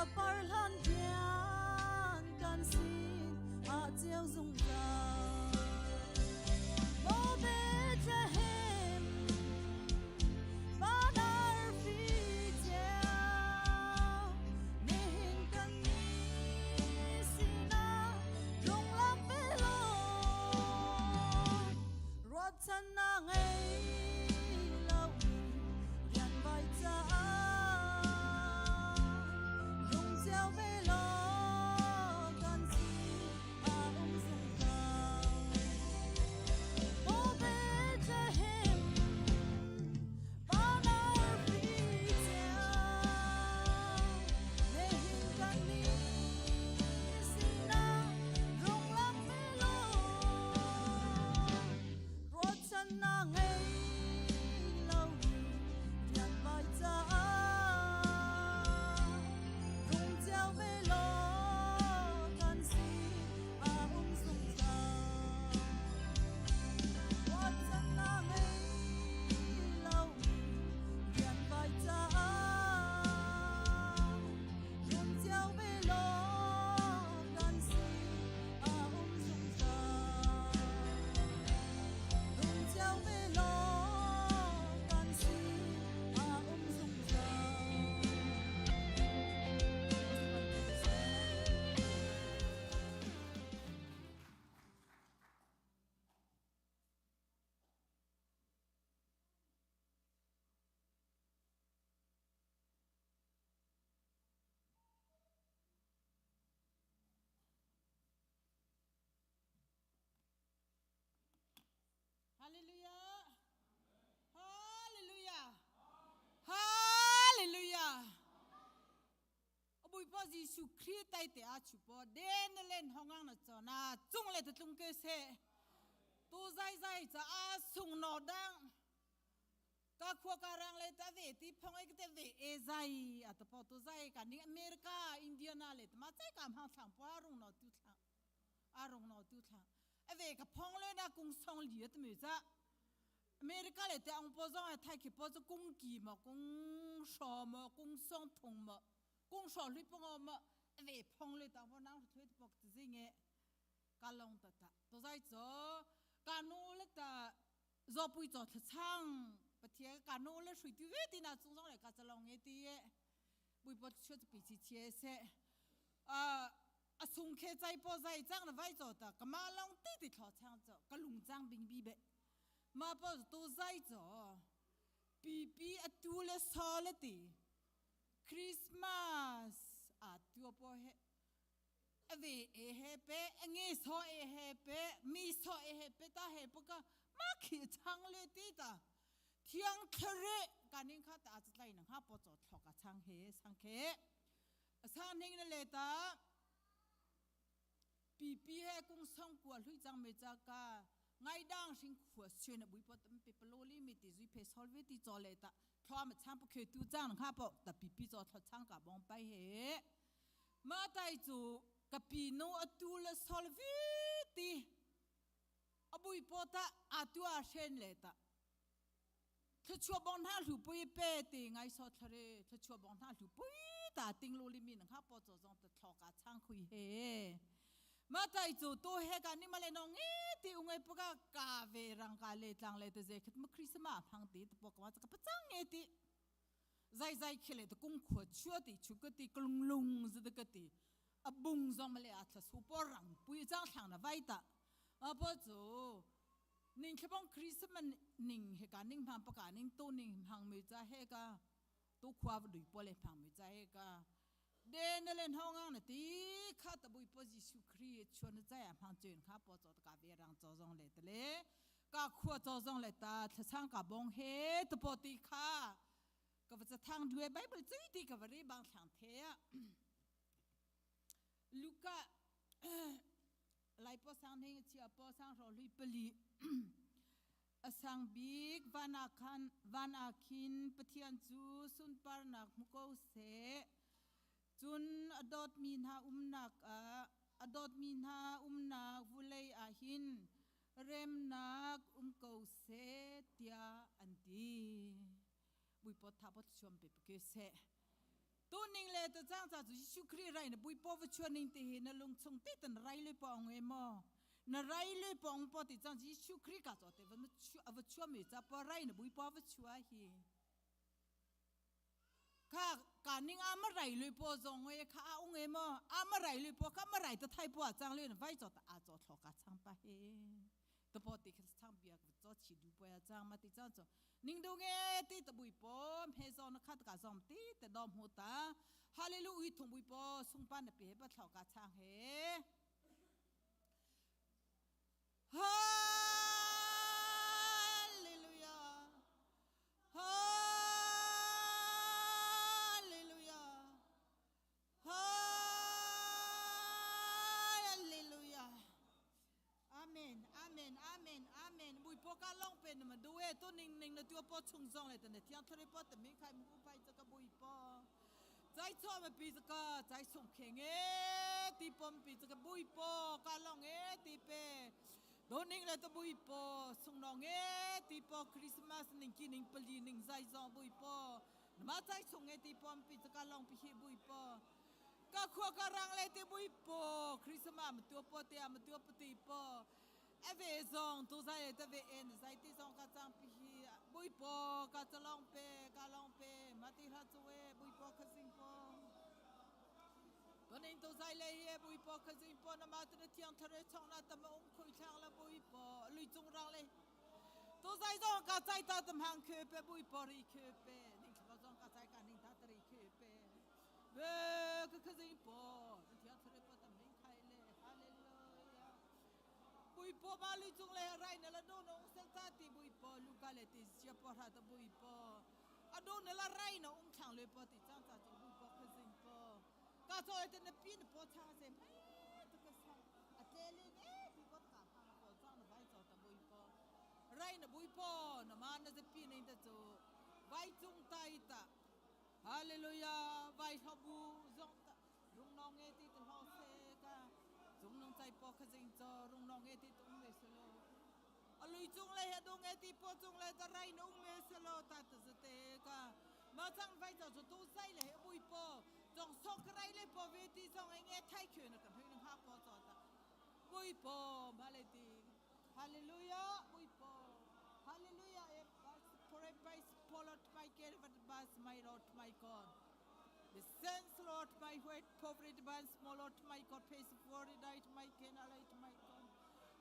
H: a par hlan tiang kan sin a ceu zungzal. O Bethlehem, van arfi ceu, nihin kan ni sinah rung lang ve law. Ruahchannak ngei loin rian vai caah rung cio ve law kan si a um zungzal.
I: Buipo Jesu Khrih tai te a chu po den len hongang na cho na chung le tlung ke se tu zai zai cha a sung no dang ka khua ka rang le ta ve ti phong ai te ve e zai a ta po tu zai ka ning America Indiana le ma chai kam hang thlang po rung no tu thlang a rung no tu thlang a ve ka phong le na kung song li at mi cha America le te ang po zong a thai ki po chu kung ki ma kung sho ma kung song thung ma kung sho lui po ngo ma ve phong le ta po nang thui pok ti zinge ka long ta ta to zai cho ka nu le ta zo pui cho thla chang pathia ka nu le shui ti ve ti na chung zong le ka chalong nge ti ye bui po chu pi chi che se a a sung khe chai po zai chang na vai cho ta ka ma long ti ti thlo chang cho ka lung chang bing bi be ma po tu zai cho pi pi atu le so le ti Christmas a tu po he ave e he pe nge so e he pe mi so e he pe ta he po ka ma khi chang le ti ta thiang thlare kanin kha ta tlai nang ha po cho thlo ka chang he sang khe sang ning na le ta pi pi he kung song kwa hlui chang me cha ka ngai dang sing khua sue na bui po tam pe palo li mi ti zui phe sol ve ti cho le ta thlo ma chang po khe tu chang kha po ta pi pi cho thlo chang ka bong pai he ma tai chu ka pi no atu le sol vi ti abui po ta atua shen le ta thluchua bong na hlu pui pe ti ngai so thlare thluchua bong na hlu pui ta ting lo li mi nang ha po cho zong ta thlo ka chang khui he ma tai chu to he ka ni ma le no nge ti ungai pa ka ka ve rang ka le tlang le te ze khat ma christmas phang ti te po ka ma ka pa chang nge ti zai zai khile te kung khua chua ti chu ka ti klung lung zu te ka ti a bung zong ma le a thla su po rang pui chang thlang na vai ta a po chu ning thlabong Christmas ning he ka ning phang paka ning tu ning phang mi cha he ka tu khwa dui po le phang mi cha he ka de na len hong ang na ti kha ta bui po Jisu Christ chuan na cha ya phang chen kha po cho ta ka ve rang cho zong le te le ka khua cho zong le ta thachang ka bong he ta po ti kha ka va cha thang due Bible chui ti ka va ri bang thlang the a Luka lai po sang hing chia po sang ro lui pali asang bik van akhan van akhin pathian chu sunpar nak muko se chun adot mi na umnak a adot mi na umnak vulei a hin remnak umko se tia anti bui po tha po chom pe ke se tu ning le ta chang cha chu Jisu Christ rai na bui po va chuan ning te he na lung chung te tan rai le po ang e mo na rai le po ang po ti chang Jisu Christ ka cho te va chu ava chua me cha po rai na bui po va chua hi kha ka ning a ma rai le po zong e kha a ung e mo a ma rai le po ka ma rai ta thai po a chang le na vai cho ta a cho thlo ka chang pa he ตปอติขังเบียกจอชีดูปอยจางมาติจางจอนิ่งดูเงติตบุยปอมเฮซอนขัดกาซอมติแต่ดอมหูตาฮาเลลูยทงบุยปอสุงปานเปียบะเถากาช่างเฮฮาเลลูยาฮาเลลูยาฮาเลลูยา Amen Amen Amen Amen bui po ka long pen ma du e tu ning ning na tu po chung zong le ta ne thiang thare po ta mi khai mu pai cha ka bui po chai cho ma pi cha ka chai sung khe nge ti pom pi cha ka bui po ka long e ti pe do ning le ta bui po sung nong e ti po Christmas ning ki ning pali ning zai zong bui po ma chai sung e ti pom pi cha ka long pi hi bui po ก็ขวกรังเลยที่บุยปอคริสต์มาสตัวปอเตียมตัวปฏิปอเอเวซองตัวใจตะเวเอ็นใจที่ซองกระจังพีบุยปอกระจะลองเปกะลองเปมาติลาจเวบุยปอขสิงปอตัวนี้ตัวใจเลยเฮบุยปอขสิงปอนมาตะเทียงทะเลช่องนาตะมองคุยทางละบุยปอลุยจงรังเลยตัวใจซองกระใจตาตำหังคือเปบุยปอรีคือเปนี่เขาซองกระใจกันนี่ตาตรีคือเปเวก็คือสิ่งปอเที่ยวทะเลปอตะมิงไทยเลยฮาเลลูยาบุยปอบาลุจงเลยไรนั่นละโดนองเซลตาติบุยปอลูกาเลติเชียปอราตบุยปออโดนละไรนะองทางเลยปอติจ้างจ้าจงบุยปอคือสิ่งปอกา cho te na pi na po chang se mai ta ka sa a tle le ne ti ko ta ka pa na po chang na vai cho ta bui po rai na bui po na ma na za pi nei ta chu vai chung tai ta hallelujah vai tho bu zong ta rung nong nge ti ta lo se ka chung nong chai po kha jing cho rung nong nge ti tung me se lo alui chung le he dung nge ti po chung le ta rai nung me se lo ta ta za te ka ma chang vai cho chu tu sai le he bui po จงสกไรเลยปอเวทีจงเองไทยเขียนกันให้นังฮาปอจอตาบุยปอมาเลยตีฮาเลลูยาบุยปอฮาเลลูยาเอบัสพอเรไปพอลอตไปเกลวัดบัสไม่รอดไม่ก่อน The sense Lord my white poverty bands small Lord my God face for the night my can my God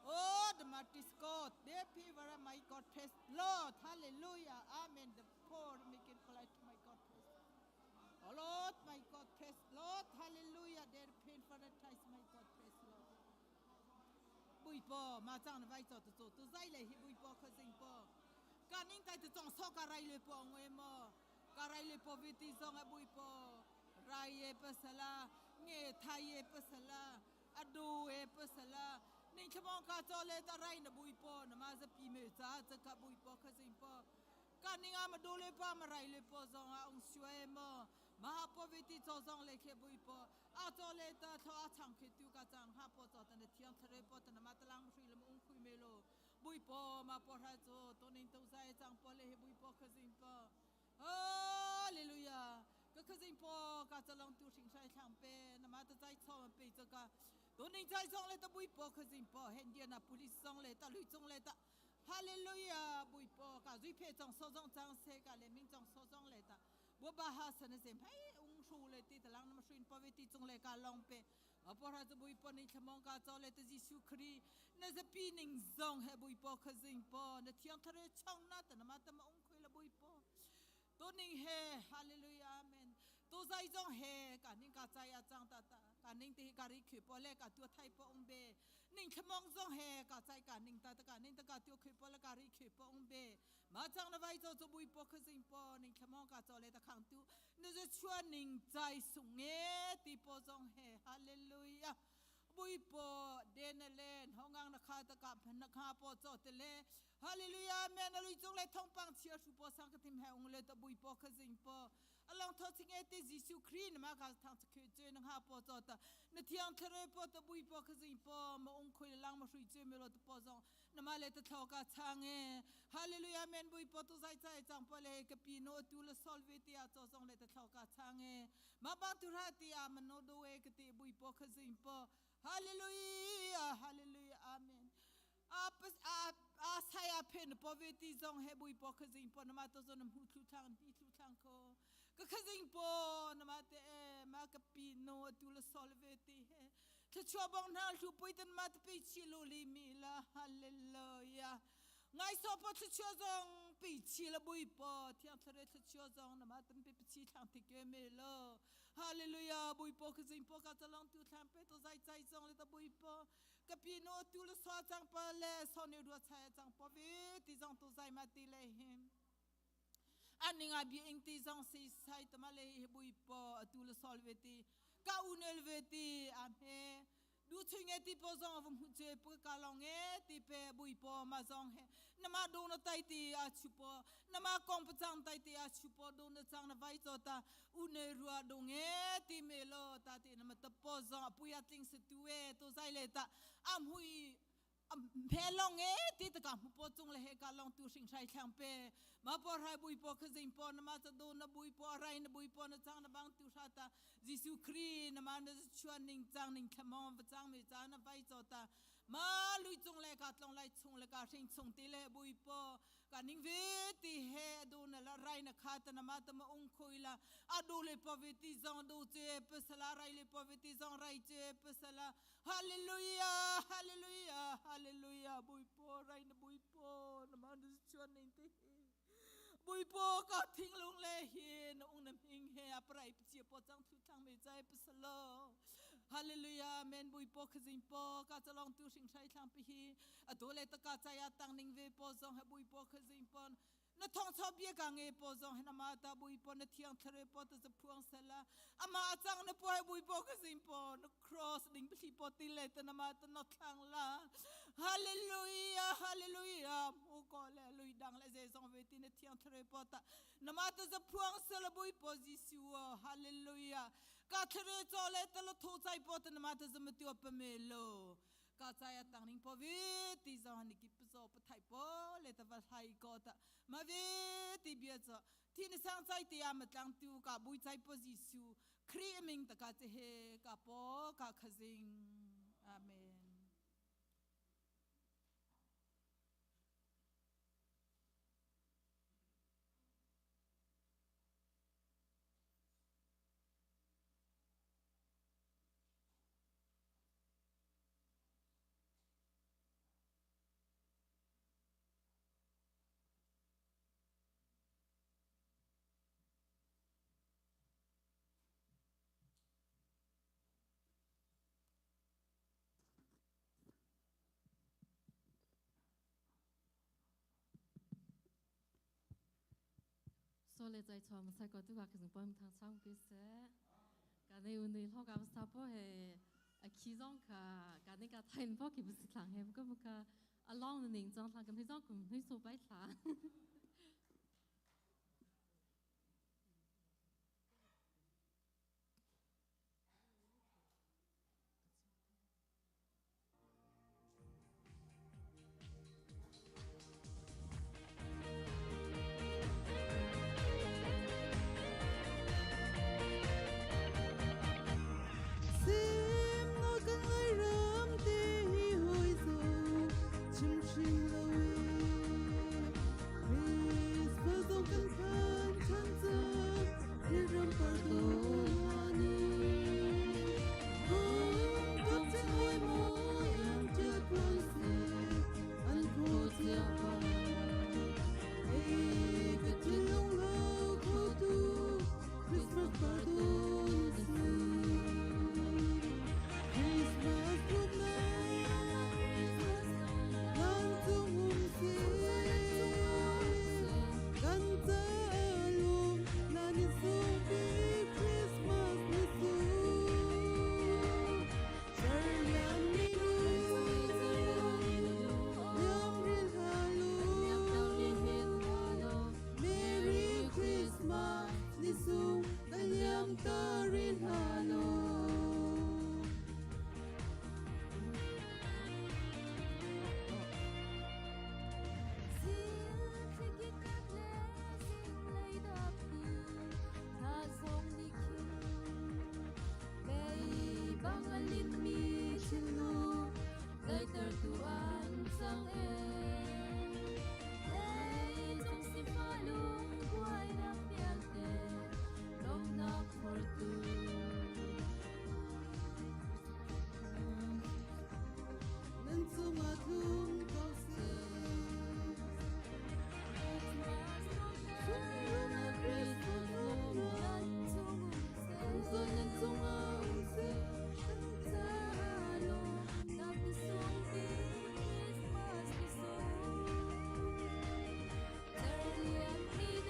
I: Oh the Martis God the people my God praise Lord hallelujah amen the poor make it polite my God praise Oh Lord, my God, praise Lord, hallelujah. Their pain for the ties, my God, praise Lord. บุยปอมาจ้างไว้จอดตัวตัวใจเลยฮิบุยปอเขาสิงปอการนิ่งใจจะจองซอกอะไรเลยปองเอมอกอะไรเลยปอวิธีจองบุยปอไรเอปสลาเงไทยเอปสลาอดูเอปสลานิ่งขมองกาจอเลตอะไรนะบุยปอนมาจะปีเมจ้าจะกะบุยปอเขาสิงปอการนิ่งอามาดูเลยปอมาไรเลยปอจองอาองช่วยมอ มาปวิติจจงเลเคบุยปออาจเลตาทอาชังเคติวกาจังฮาปอจตันเทียงทะเลปอตันมาตลังมุยลมองคุยเมโลบุยปอมาปอราโจตัวนิงตัวใจจังปอเลบุยปอคซิงปอฮาเลลูยาก็คซิงปอกาจะลองดูสิงชายทางเปนมาตะใจชอมเปจกาตัวนิงใจจงเลตบุยปอคซิงปอเห็นเดียนะปุลิซงเลตาลุยจงเลตาฮาเลลูยาบุยปอกาจุยเพจงโซจงจังเซกาเลมิงจงโซจงเลตา บัวบาฮาสนเซมให้องชูเลยตีตะลังน้ำชุนปวิติจงเลกาลองเปอปอราจะบุยปนิชมองกาจอเลตจิสุครีนจะปีนิงซองให้บุยปอขจิงปอนเทียงทะเลช่องนาแต่นมาตะมองคุยละบุยปอตัวนิงเฮฮาเลลูยาเมนตัวใจจงเฮกานิงกาใจอาจังตาตากานิงตีการิขือปอเลกาตัวไทยปอองเบนิงขมองจงเฮกาใจกานิงตาตะกานิงตะกาตัวขือปอเลการิขือปอองเบ มาจังนไว้เจ้าจะบุยปอขจิงปอนิงขมองกาจอเลตะขังตูนึจะชวนนิงใจสุงเงตีปอจงเฮฮาเลลูยาบุยปอเดนเลนห้องงังนะคาตะกับนะคาปอจอเตเลฮาเลลูยาแม่นลุยจงเลทองปังเชียสุปอสังกติมแหองเลตะบุยปอขจิงปออลองทอชิงเอติยิสุครีนมาคาทางจะคือเจนหาปอจอตะนเทียงทะเลปอตะบุยปอขจิงปอมาองคุยลังมาสุยเจเมโลตะปอจงนมาเลตะทอกาชางเอฮาเลลูยาเมนบุยปอตุใจใจจังปอเลกปีโนตูลซอลเวติอาจอจงเลตะทอกาชางเอมาบางตุราติอามโนโดเอกติบุยปอขจิงปอฮาเลลูยาฮาเลลูยาอาเมนอาปอาอาไซอาเพนปอเวติจงเฮบุยปอขจิงปอนมาตจงนำหูทุทางนี่ทุทางโคก็ขจิงปอนมาเตมากปีโนตูลซอลเวติเฮถ้าชัวบองนาชูปุยตันมาตปีชิโลลีมีลาฮาเลลูยาไงสอปอชัวจงปีชีละบุยปอเทียงทะเลชัวจงนมาตันปีชีทางที่เกเมลฮาเลลูยาบุยปอคือจิงปอกาจะลองตูทางเปตัวใจใจจงเลยตะบุยปอกะปีโนตูละสวจังปะเลสอเนรัวชายจังปอเวติจงตัวใจมาติเลหิมอันนี้งาบีอิงตีจงสีใส่ตมาเลบุยปอตูละสอลเวตีกาอุนเวตีอาเมดูชิงเอติปอจงวมหุเจปกาลองเอติเปบุยปอมาจงเฮนมาดูนไตตีอาชุปอนมากองปจังไตตีอาชุปอดูนจังนไวจอตาอุเนรัวดงเอติเมโลตาตินมาตปอจงปุยติงสตุเอตัวใจเลตาอัมหุยเพลองเอติตะกะมุปอจงเลเฮกาลองตูสิงไซชังเปมาปอไรบุยปอขจิงปอนมาจะดูนบุยปอไรนบุยปอนจังนบางตูชาตายิสุครีนมาเนชวนนิงจังนิงขมองจังเมจานไวจอตามาลุยจงเลกาตลองไลชงเลกาสิงชงตีเลบุยปอกานิงเวติเฮดูนละไรนคาตนมาตมองคุยละอดูเลปเวติจงดูเจปสลาไรเลปเวติจงไรเจปสลาฮาเลลูยาฮาเลลูยาฮาเลลูยาบุยปอไรนบุยปอนมาดูชวนนิงตีบุยปอกาทิ้งลงเลหินองน้ำหิงเฮอปไรปเจียปอจังทุทังไม่ใจปสลาฮาเลลูยาเมนบุยปอขจิงปอกาจะลองตูสิงใช้ทางไปฮีอตัวเลตกาใจตังนิงเวปอจงเฮบุยปอขจิงปอน Na thong chaw bia ka nge po zong hen ama ta bui po na thiang thlare po ta za phuang sela ama achang na po bui po ka zing po na cross ding phi po ti le ta na ma ta no thlang la hallelujah hallelujah mu ko le lui dang le ze zong ve ti na thiang thlare po ta na ma ta za phuang sela bui po Jesu hallelujah ka thlare cho le ta lo thu chai po ta na ma ta za ma ti pa me lo ka chaya tang ning po vi ti zo ni ki zo pa thai po le ta va hai ko ta ma vi ti bia cho thi ni sang chai ti ya ma tlang tu ka bui chai po Jesu Khri ming ta ka che he ka po ka khazing amen.
B: So le zai chom sai ko tu ka khizung pom thang chang pi se ka nei un nei ho ka sa po he a khi zong ka ka nei ka thain po ki bu si thlang he ko ka along ning chang thlang kan hui zong kum hui so bai thla.
H: Sim ngồi kan lai ram te hi hoi zo chim chim lo e Christmas zo kan phan chan cha thi ram par do ni Hung kap chen hoi mo em chia phuang se an pho chia pa E ka thin lung lo kho tu Christmas par do si Christmas lum na Lan chung um si Kan ca lum na ni sung bi Christmas ni su Serlian ni lu Liam ril halu Merry Christmas ni sung Liam ta ril halu. Nan cungah tlung ko seh. Christmas lungnak zon nan cungah um seh.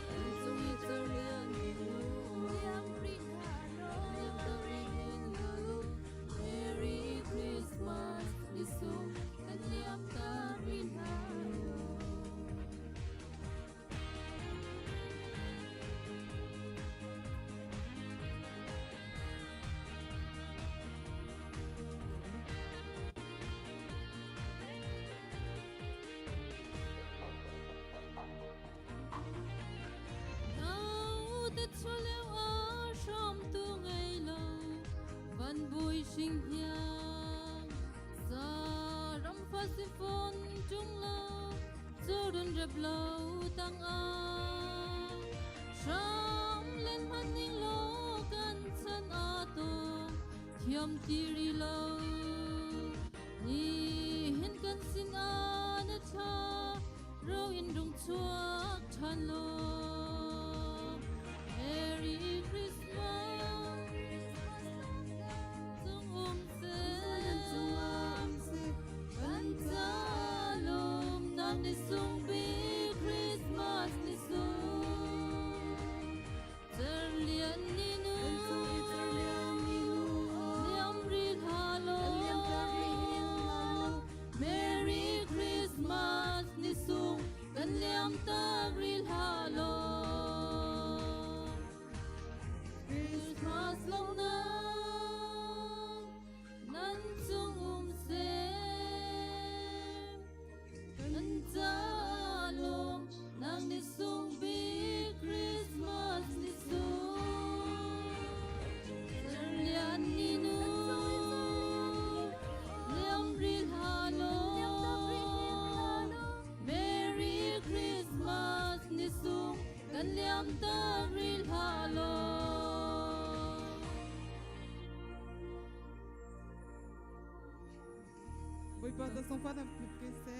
H: Nan cung i cerlian mi nu. Merry Christmas ni sung kan liam ta rin halo. Nau te chuleu a shom tu ngei lo van bui sinh hiang sa ram fa si phone chung lo chu run rep lo tang a sham len man ning lo kan chan a to thiam ti ri lo ni hin kan sin a na tha ro in rung chuak than lo Merry Christmas chung um se kan ca lum nam ni sung bi Christmas ni.
J: Bui pa ta song fa ta ke se.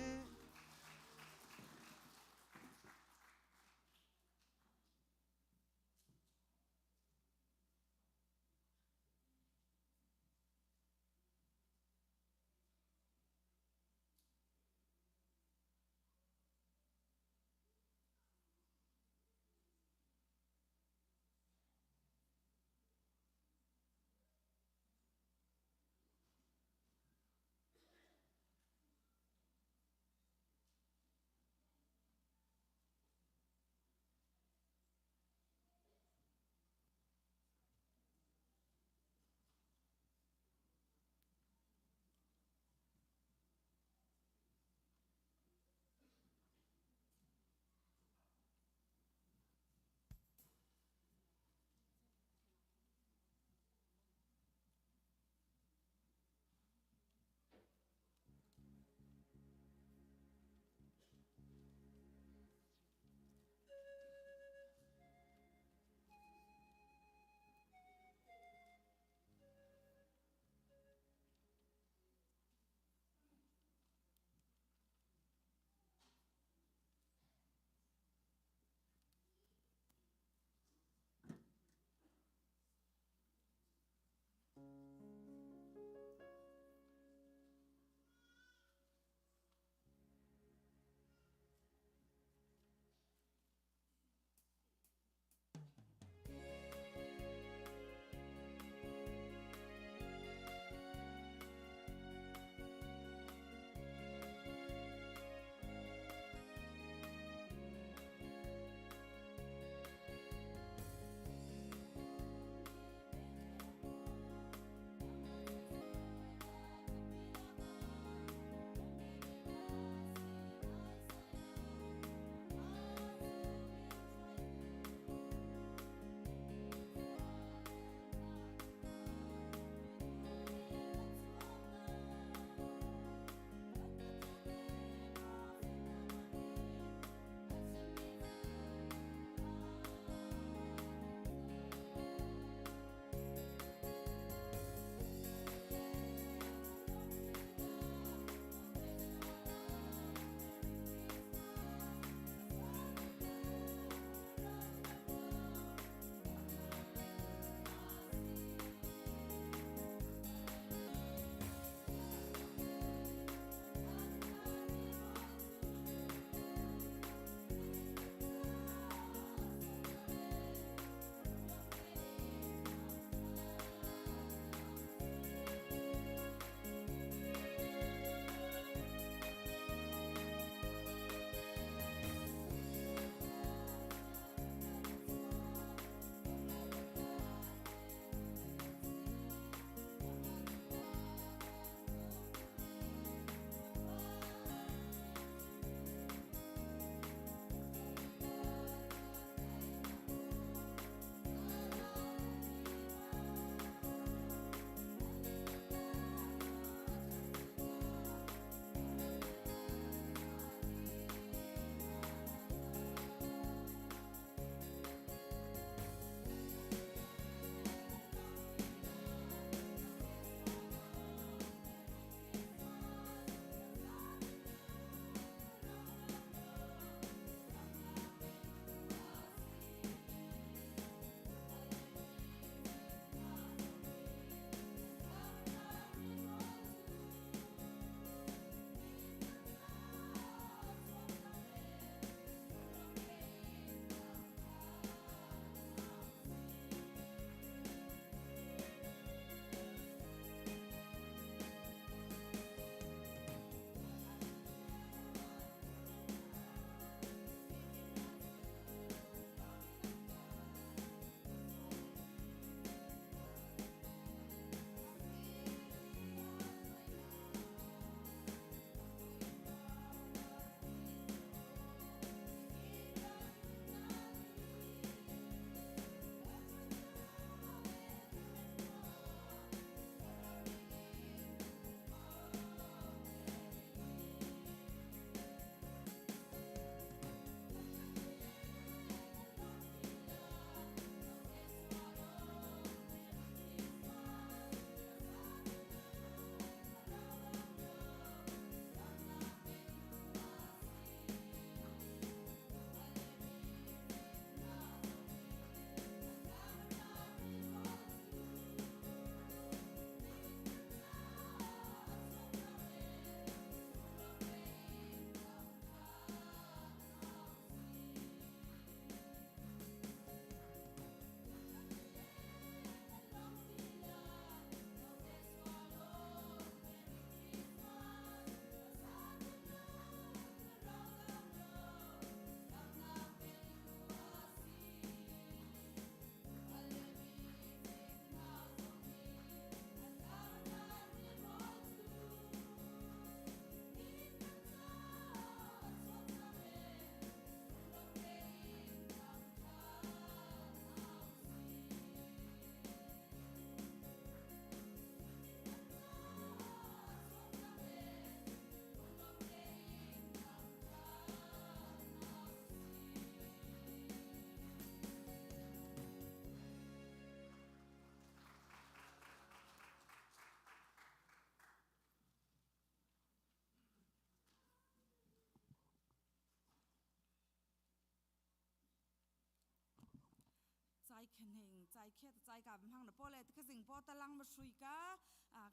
J: khen hing chai khe ta chai ka hang na po le ka jing po ta lang ma shui ka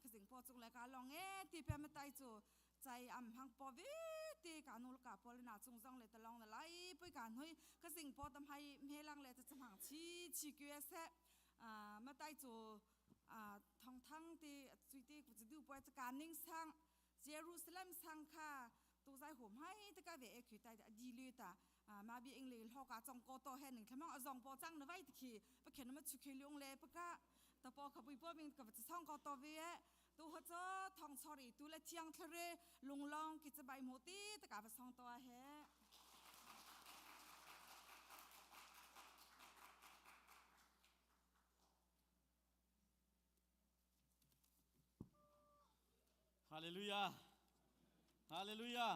J: ka jing po chung le ka long e ti pe ma tai chu chai am hang po vi ti ka nul ka po le na chung zong le ta long na lai pui ka hnui ka jing po tam hai me lang le ta chamang chi chi kye se ma tai chu thong thang ti chui ti ku chu du po cha ka ning sang Jerusalem sang kha tu zai hom hai ta ka ve e khi tai di lu ta ma bi ing le ho ka chong ko to he ning thamang azong po chang na vai ti khi pa khen ma chu khi lung le pa ka ta po kha pui po ming ka song ko to ve tu ho cho thong chori tu le thiang thlare lung long ki cha bai mo ti ta ka va song to he.
K: Hallelujah. Hallelujah.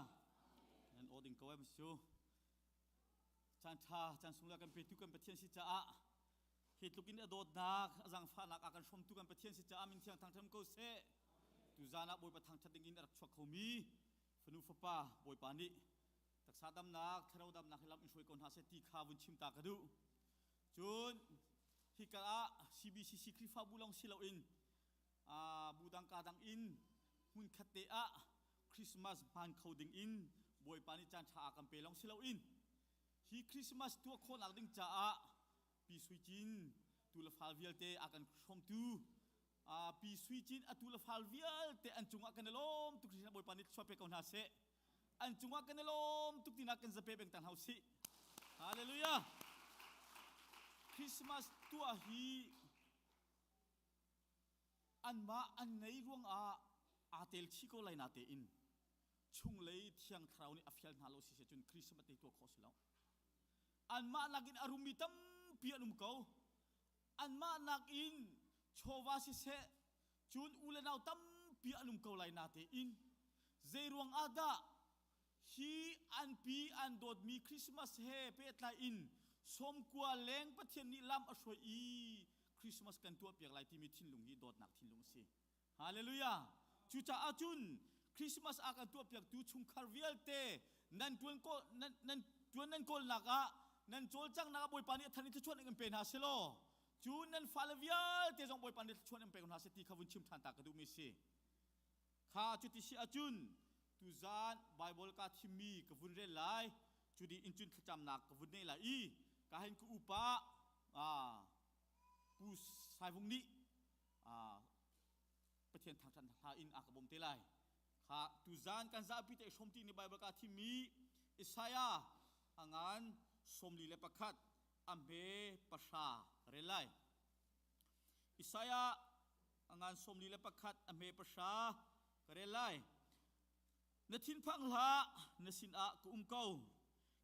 K: Nan oding ko em su. Chan tha chan sungla kan pe tu kan Pathian si cha a hi tlukin adot nak azang fa nak akan hrom tu kan Pathian si cha amin thiang thang tham ko se. Tu zana boi pa thang that ding in rak chuak khomi fanu fapa boi pa ni taksa dam nak thlarau dam nak lam in hroi ko hna se ti kha vun chim ta ka du. Cun hi kal ah CBCC Khrihfabu lawng si loin bu dang ka dang in hmun khat te ah Christmas hman kho ding in Bawipa nih caan ṭha a kan pe lawng si loin hi Christmas tuah khawhnak ding caah Pi Sui Cin tu le fal vialte a kan hrawmtu Pi Sui Cin atu le fal vialte an cungah kan i lawm tuk hringhran. Bawipa nih thluachuah pe ko hna seh. An cungah kan i lawm tuk tinak kan zape beng tang hau sih. Hallelujah. Christmas tuah hi anmah an ngei ruangah aa tel chih ko lai na tein chunglei thiang thlarau nih a fial hna lo si se cun Christmas te tuah khawh si lo. Anmah nakin a rummi tampi an um ko. Anmah nakin chawva siseh cun u le nau tampi an um ko lai na tein zei ruang ah dah hi an pi an dawtmi Christmas he pehtlai in 90 leng Pathian nih lam a hruai i Christmas kan tuah piak lai timi thinlung hi dawtnak thinlung a si. Hallelujah. Cucaah cun Christmas a kan tuah piaktu chungkhar vialte nan tuan ko nan nan tuan nan kawlnak ah nan cawlcanghnak ah Bawipa nih a than i thluachuah in pe hna selaw cu nan fale vialte zong Bawipa nih thluachuah in pe hna seh ti kha vun chim ṭhan ta ka duhmi si. Kha cuti si ahcun tuzaan Bible ka thimmi ka vun rel lai. Cu di in cun thlacamnak ka vun nei lai i ka hin ka upa Pu Saivung nih Pathian thangṭhat hla in a ka bawm te lai. Kha tuzaan kan zapi te hrawmti ni Bible ka thimmi Isaiah a ngan 41 a hme 10 rel lai. Isaiah a ngan 41 a hme 10 ka rel lai. Na thinphang hlah, na sinah ka um ko.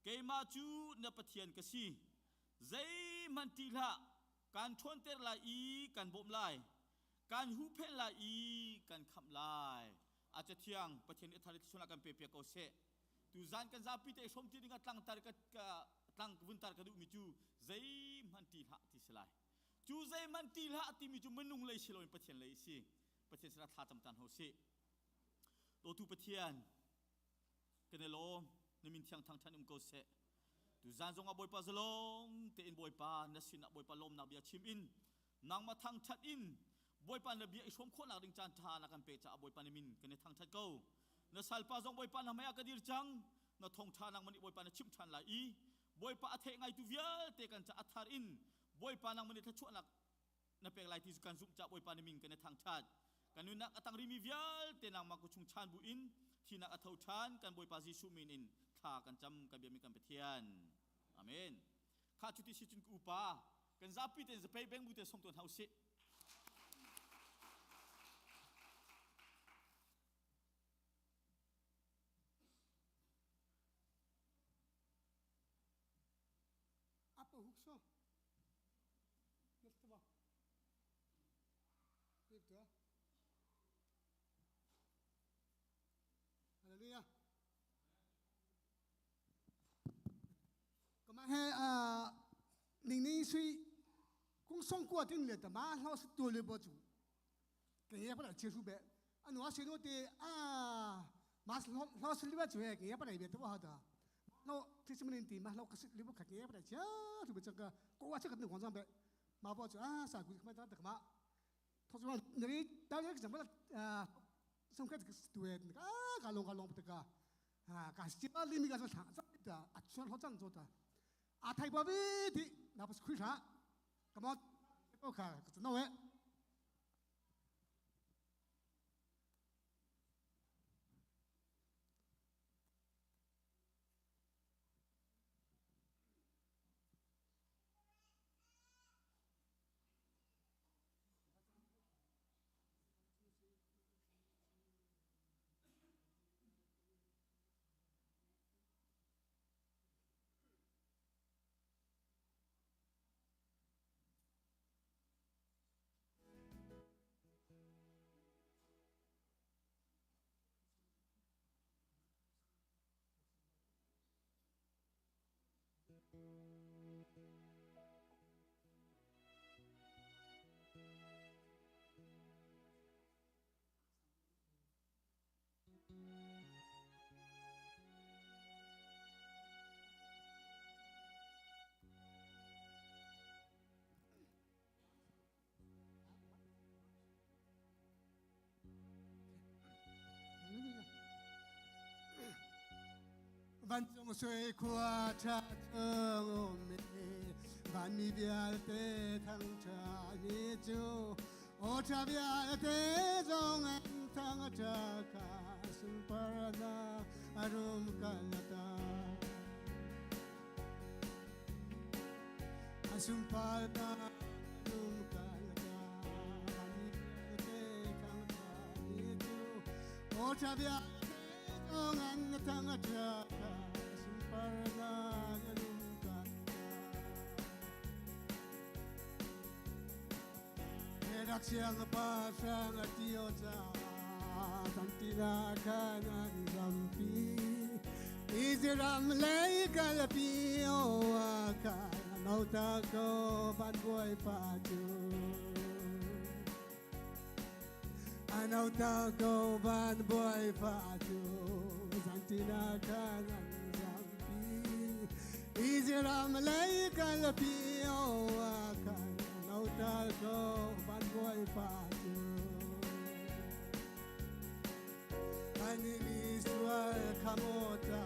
K: Keimah cu na Pathian ka si. Zeihmanh ṭih hlah, kan ṭhawnter lai i kan bawmh lai. Kan huhphenh lai i kan khamh lai. A cathiang Pathian nih a thar i thluachuah kan pe piak ko seh. Tuzan kan zapi te hrawm ti dingah tlangtar ka tlang vuntar ka duhmi cu zeihmanh ṭih hlah ti si lai. Cu zeihmanh ṭih hlah timi cu minung lei si loin Pathian lei si. Pathian sinah thla cam tan ho sih. Dawtu Pathian, kan i lawm, na min thiang thangṭhan um ko seh. Tuzan zongah Bawipa zalong tein Bawipa na sinah Bawipa lawmnak bia chim in nangmah thangṭhat in Bawipa na bia i hrawm khawhnak ding caan ṭha na kan pek caah Bawipa na min kan i thangṭhat ko. Na salpa zong Bawipa na hmai ah ka dir cang. Na thawngṭha nangmah nih Bawipa na chimh ṭhan lai i Bawipa a theih ngaitu vialte kan ca a thar in Bawipa nangmah nih thluachuahnak na pek lai ti cu kan zumh caah Bawipa na min kan i thangṭhat. Kan nunnak a tang rimi vialte nangmah ku chung chan bu in thinak a tho ṭhan kan Bawipa Jesuh min in thla kan cam kan biami kan Pathian. Amen. Kha cuti si cun ka upa kan zapi tein zapei beng bu te som tuan hau sih.
L: Apa hukso? Nächste Woche. Bitte. Hallelujah. Kama he a ning ning sui kung song kwa tin le ta ma hlau su tu le bo chu ke ye pa che su be anu a se no te a ma hlau su li ba chu he ke ye pa be to ha da no ti sim nin ti ma hlau ka li bo kha ke ye pa che tu be cha ka ko wa che ka ni kong jang be. Ma po chu a sa ku ma ta ta ma. Thok chu ni ta ni ka ma song ka tu e ka ka long ka long ta ka. Ha ka si pa li mi ka sa sa ta a chuan ho chang zo ta. A thai pa vi ti na pa khui sha. Ka ma ko ka ka no e. Vancung sui khua ṭha chung ummi vanmi vialte thangṭhatmi cu aw ṭha vialte zong an thangṭha kha sunparnak a rum kalta. A sunparnak a rum kalta. Vanmi vialte thangṭhatmi cu aw ṭha vialte zong an thangṭha kha sunparnak a rum kalta. Rak siang pa hrang a tio ca tantina khan an zampi Iziram lei kalpi o ka nauta ko ban buai pa chu Anauta ko ban buai pa chu zantina khan an zampi Iziram lei kalpi o ka nauta ko ban buai pa chu Ani mi sual khamota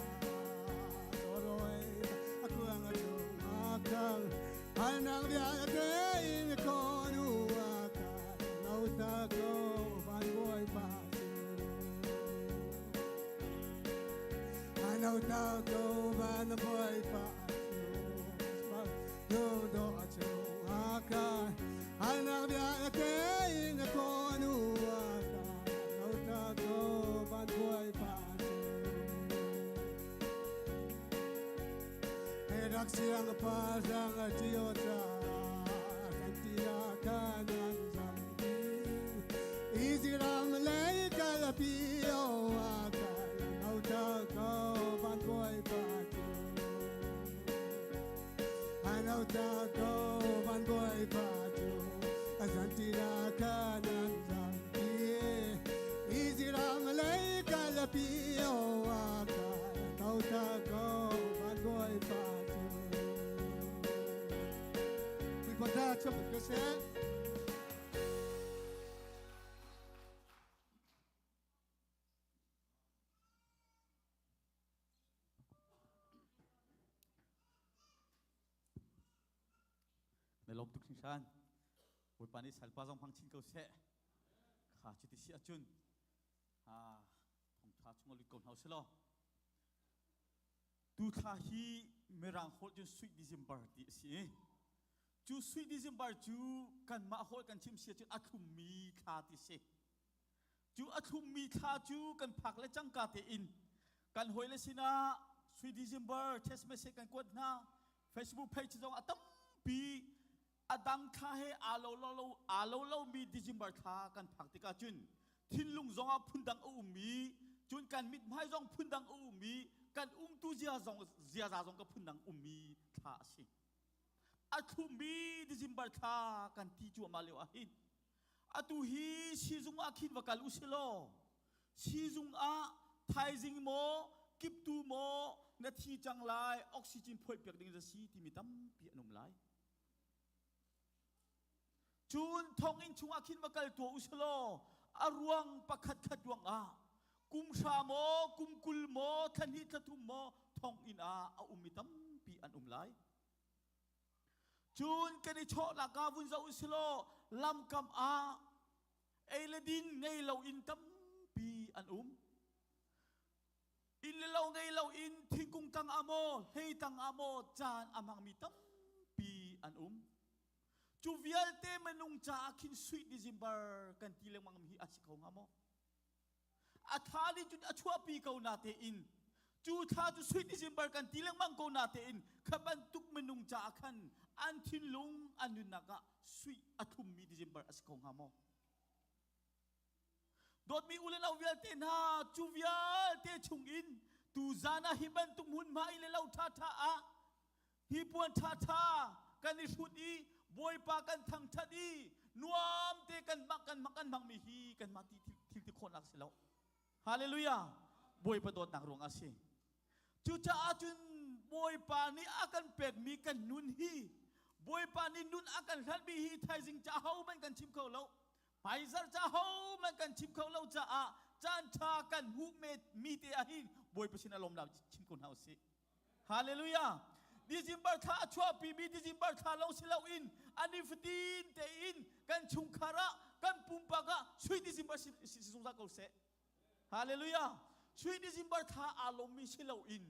L: toroi akuang chung akang Anang vialte in konu aka nauta ko van buai pa chu Anauta ko van buai pa chu Do do chung aka Anang vialte in konu aka nauta ko van buai pa chu Rak siang pa rang a tio cha kan tia kan an zam pi Iziram lei kal pi o a kan nauta ko van buai pa chu Anauta ko van buai pa chu Azantina kan an zam pi Iziram lei kal pi o a kan nauta ko van buai pa chu Pui pata chop ko se
K: Na lawm tuk hringhran. Bawipa nih salpa zong hmang chin ko seh. Kha cuti si ahcun ha thongtha chung lut ko hna usih law. Tu thla hi Mirang holh cun Sweet December ti a si i cu Sweet December cu kanmah holh kan chim si ahcun a thlummi thla ti si. Cu a thlummi thla cu kan phak le cangka tein kan hawile sinah Sweet December text message kan kuat hna. Facebook page zong a tampi a dang thla he aa lo lo lo aa lo lomi December thla kan phak tikah cun thinlung zong ah phundang a um i cun kan mithmai zong phundang a um i kan umtu zia zong ziaza zong ka phundang ummi thla a si. A thlummi December thla kan ti cuahmah lio ah hin atu hi sizung ah khin va kal u si law sizung ah thaizing maw kiptu maw na thi cang lai oxygen phoih piak ding za si timi tampi an um lai. Cun thonginn chungah khin va kal tuah u sih law a ruang pakhat khat ruangah kum hra maw, kum 20 maw, thla hnih thla thum maw thonginn ah a ummi tampi an um lai. Cun kan i chawhnak ah vun zoh u sih law lamkam ah ei le din ngei loin tampi an um. Inn le lo ngei loin thingkung tang ah maw, hlei tang ah maw caan a hmangmi tampi an um. Cu vialte minung caah khin sweet December kan ti lengmang mi hi a si kho hnga maw? A tha nih cun a chuahpi ko na tein cu thla cu sweet December kan ti lengmang ko na tein kha bantuk minung caah khan an thinlung an nunnak ah sweet a thlummi December a si kho hnga maw? Dawtmi u le nau vialte hna, cu vialte chungin tuzan ah hi bantuk hmunhma i le lo ṭhaṭha ah hi puan ṭhaṭha kan i hrut i Bawipa kan thangṭhat i nuam te kan mak kan mak kan hmangmi hi kanmah ti thil ti khawhnak si lo. Hallelujah! Bawipa dawtnak ruang a si. Cucaah cun Bawipa nih a kan pekmi kan nun hi Bawipa nih nun a kan hlanmi hi thaizing ca hohmanh kan chim kho lo. Hmaizarh ca hohmanh kan chim kho lo caah caan ṭha kan hmuh mi te ah hin Bawipa sin a lawmnak chim ko hna usih. Hallelujah! December thla a chuahpimi December thla lawng si loin a nifatin tein kan chungkhar ah kan pumpak ah sui December si, si, si zungzal ko seh. Hallelujah! Sui December thla aa lawmmi si loin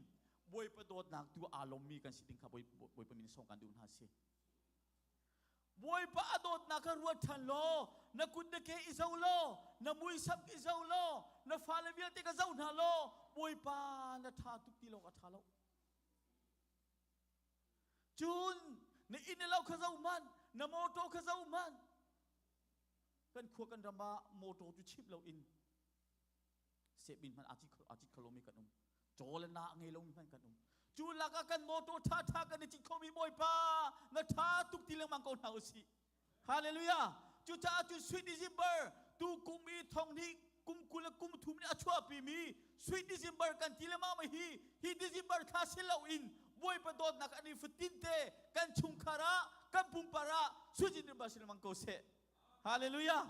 K: Bawipa dawtnak tu aa lawmmi kan si ding kha Bawipa min sawng kan duh hna si. Bawipa a dawtnak kha ruat ṭhan law na kut na ke i zo law na muisam i zo law na fale vialte ka zoh hna law Bawipa na ṭha tuk ti lawng a ṭha lo. Cun na inn le lo kha zoh hmanh, na mawṭaw kha zoh hmanh. Kan khua kan ram ah mawṭaw cu chimh loin sehbin hmanh aa cit kho lomi kan um. Caw le na ngei lomi hmanh kan um. Cu lakah kan mawṭaw ṭhaṭha kan i cit khomi Bawipa na ṭha tuk ti lengmang ko hna usih. Hallelujah! Cucaah cun Sweet December tu kum i thong hnih kum 20 le kum thum nih a chuahpimi Sweet December kan ti lengmang ma hi hi December thla si loin Bawipa dawtnak an i fatin te kan chungkhar ah kan pumpak ah Sweet December si lengmang ko seh. Hallelujah!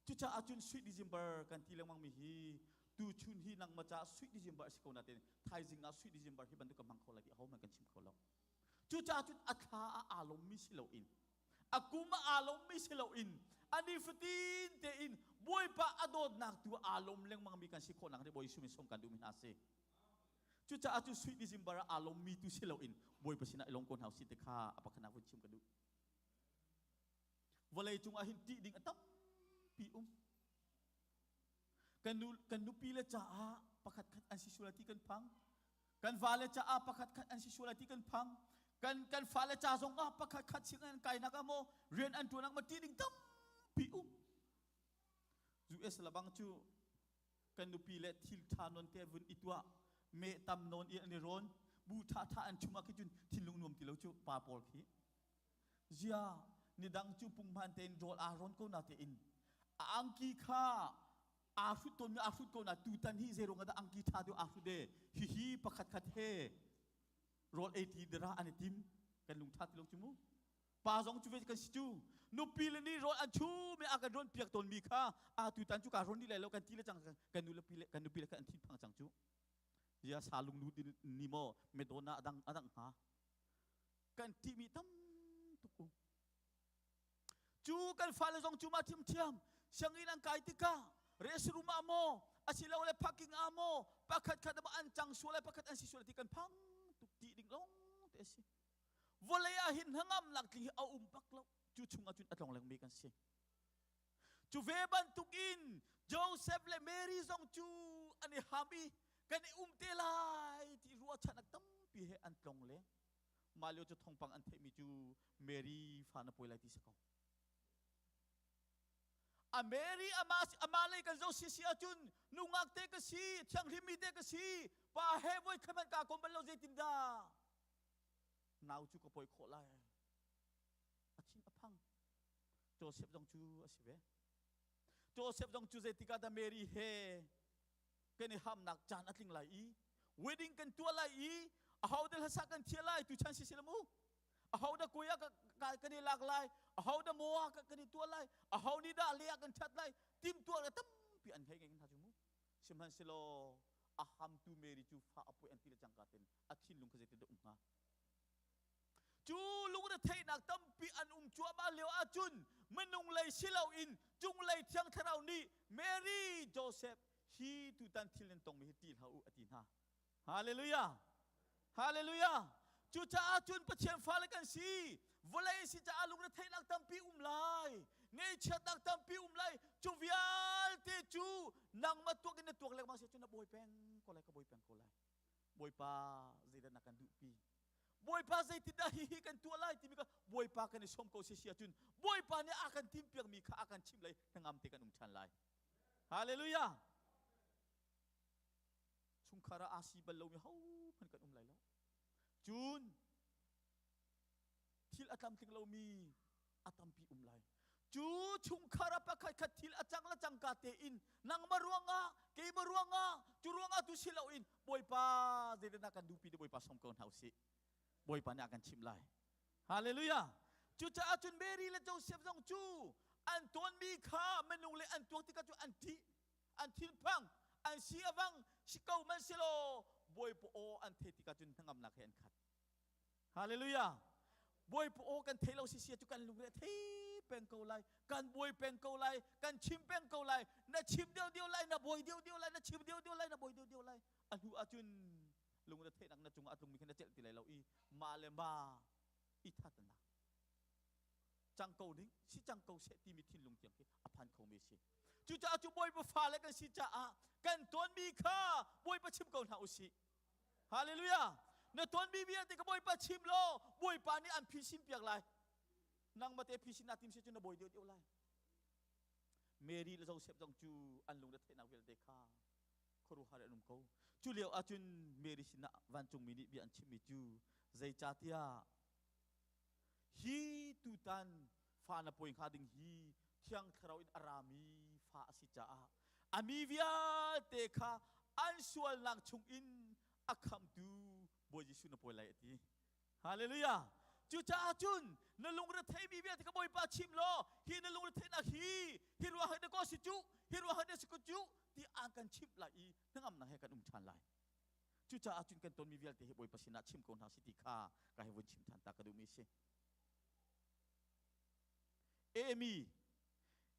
K: Cucaah cun Sweet December kan ti lengmang mi hi tu chun hi nangmah caah Sweet December a si ko nain thaizing ah Sweet December hi bantuk ka hmang kho lai ti ahohmanh kan chim kho lo. Cucaah cun a thla ah aa lawmmi si loin a kum ah aa lawmmi si loin a nifatin tein Bawipa a dawtnak tu aa lawm lengmangmi kan si khawhnak nih Bawi Jesuh min sawm kan duhmi hna a si. Cucaah cu Sweet December ah aa lawmmi tu si loin Bawipa sinah i lawm ko hna usih ti kha a pakhatnak vun chim ka duh. Vawlei cung ah hin ṭih ding a tampi um. Kan nu kan nupi le caah pakhat khat an si sual ti kan phang. Kan vale caah pakhat khat an si sual ti kan phang. Kan kan fale ca zong ah pakhat khat sing an kainak ah maw rian an ṭuan ah maw ṭih ding tampi um. US labang cu kan nupi le thil ṭha non te vun i tuah me tam nawn i an i rawn bu ṭha ṭha an chum ah khi cun thinlung nuam ti lo cu pa pawl khi Zia nidang cu punghman tein rawl aa rawn ko na tein a angki kha aa hrut tawnmi aa hrut ko na tutan hi zeiruang ah dah angki ṭha deuh aa hrut e hihi pakhat khat he rawl ei ti dara an i tim kan lung ṭha ti lo cu mu pa zong cu ve kan si cu nupi le nih rawl an chum i a kan rawn piak tawnmi kha a tutan cu kaa rawn dih lai lo kan ti le cang kan nu le pi le kan nupi le kha an thin phang cang cu zia sa lung nu ni maw medona adang adang hnga Kan ṭihmi tam tuk um. Cu kan fale zong cu mah thiamthiam sianginn an kai tikah restroom ah maw asilole parking ah maw pakhat khat an cang sual lai pakhat an si sual ti kan phang tuk ti ding lawng te a si. Vawlei ah hin hnangamnak tling hi a um bak lo. Cu chung ah cun a tlong lengmi kan si. Cu ve bantukin Joseph le Mary zong cu an i ham i kan i um te lai ti ruahchannak tampi he an tlong leng. Mah lio cu thawngpang an theihmi cu Mary fa na pawi lai ti si ko. A Mary ama ama lei kan zo si si ahcun nungak te ka si, thianghlimmi te ka si, pa he voi khat hmanh kaa kom bal lo zeitin dah nau cu ka pawi khawh lai. A thin a phang. Joseph zong cu a si ve. Joseph zong cu zeitikah dah Mary he kan i hamnak caan a tling lai i wedding kan tuah lai i aho dah hlasa kan thiah lai tu chan si si mu aho dah kuya kan i lak lai. Aho dah maw ah kan i tuah lai? Aho nih dah le ah kan ṭhat lai? Timtuah le tampi an hei ngei hna cu mu. Sihmanhsehlaw a hamtu Mary cu fa a puai an ti le cangka ten a thinlung kha zeitin dah um hnga? Cu lungretheihnak tampi an um cuahmah lio ahcun minung lei si loin cunglei Thiang Thlarau nih Mary, Joseph hi tutan thil nan tongmi hi ṭih hlah u a ti hna. Hallelujah! Hallelujah! Cucaah cun Pathian fale kan si. Vawlei si caah lungretheihnak tampi um lai. Ngaihchiatnak tampi um lai. Cu vialte cu nangmah tuak in na tuak lengmang si cun na bawi peng ko lai, ka bawi peng ko lai. Bawipa zeidah na kan duhpi? Bawipa zeitindah hihi kan tuah lai timi kha Bawipa kan i sawm ko si si ahcun Bawipa nih a kan timhpiakmi kha a kan chimh lai hnangam te kan um ṭhan lai. Hallelujah! Chungkhar ah aa si bal lomi hohmanh kan um lai lo. Cun thil a tlamtling lomi a tampi um lai. Cu chungkhar ah pakhat khat thil a cang le cangka tein nangmah ruangah keimah ruangah cu ruangah tu si loin Bawipa zeidah na kan duhpi ti Bawipa sawm ko hna usih. Bawipa nih a kan chimh lai. Hallelujah. Cucaah cun Mary le Joseph zong cu an tawnmi kha minung le an tuak tikah cu an ṭih, an thinphang, an si a vang, si ko man selaw Bawipa aw an theih tikah cun hnangamnak he an khat. Hallelujah. Bawipa aw kan thei lo si sia cu kan lungre a thei peng ko lai. Kan buai peng ko lai. Kan chim peng ko lai. Na chim deuh deuh lai, na buai deuh deuh lai, na chim deuh deuh lai, na buai deuh deuh lai. A hnu ahcun lungre theihnak na cungah a tlungmi kha na celh ti lai lo i mah le mah i thatnak cang ko ding si cang ko seh timi thinlung tiang khi a phan khomi a si. Cucaah cu Bawipa fale kan si caah kan tawnmi kha Bawipa chim ko hna usih. Hallelujah! Na tonmi vialte ka Bawipa chim law Bawipa nih an phisin piak lai. Nangmah te phisin naa tim si cun na bawi deuh deuh lai. Mary le Joseph zong cu an lung retheihnak vialte kha khuaruahhar an um ko. Cu lio ahcun Mary sinah vancungmi nih bia an chimmi cu zeicahtiah hi tutan fa na pawi hnga ding hi Thiang Thlarau in a rami fa a si caah a mi vialte kha an sualnak chungin a khamtu Bawi Jesuh na pawi lai a ti. Hallelujah! Cucaah cun na lungretheimi vialte kha Bawipa chim law hi na lungretheihnak hi hi ruah na ko si cu hi ruah na si ko cu ti an kan chimh lai i hnangamnak he kan um ṭhan lai. Cucaah cun kan tonmi vialte hi Bawipa sinah chim ko hna si ti kha ka hei vun chim ṭhan ta ka duhmi a si. Amy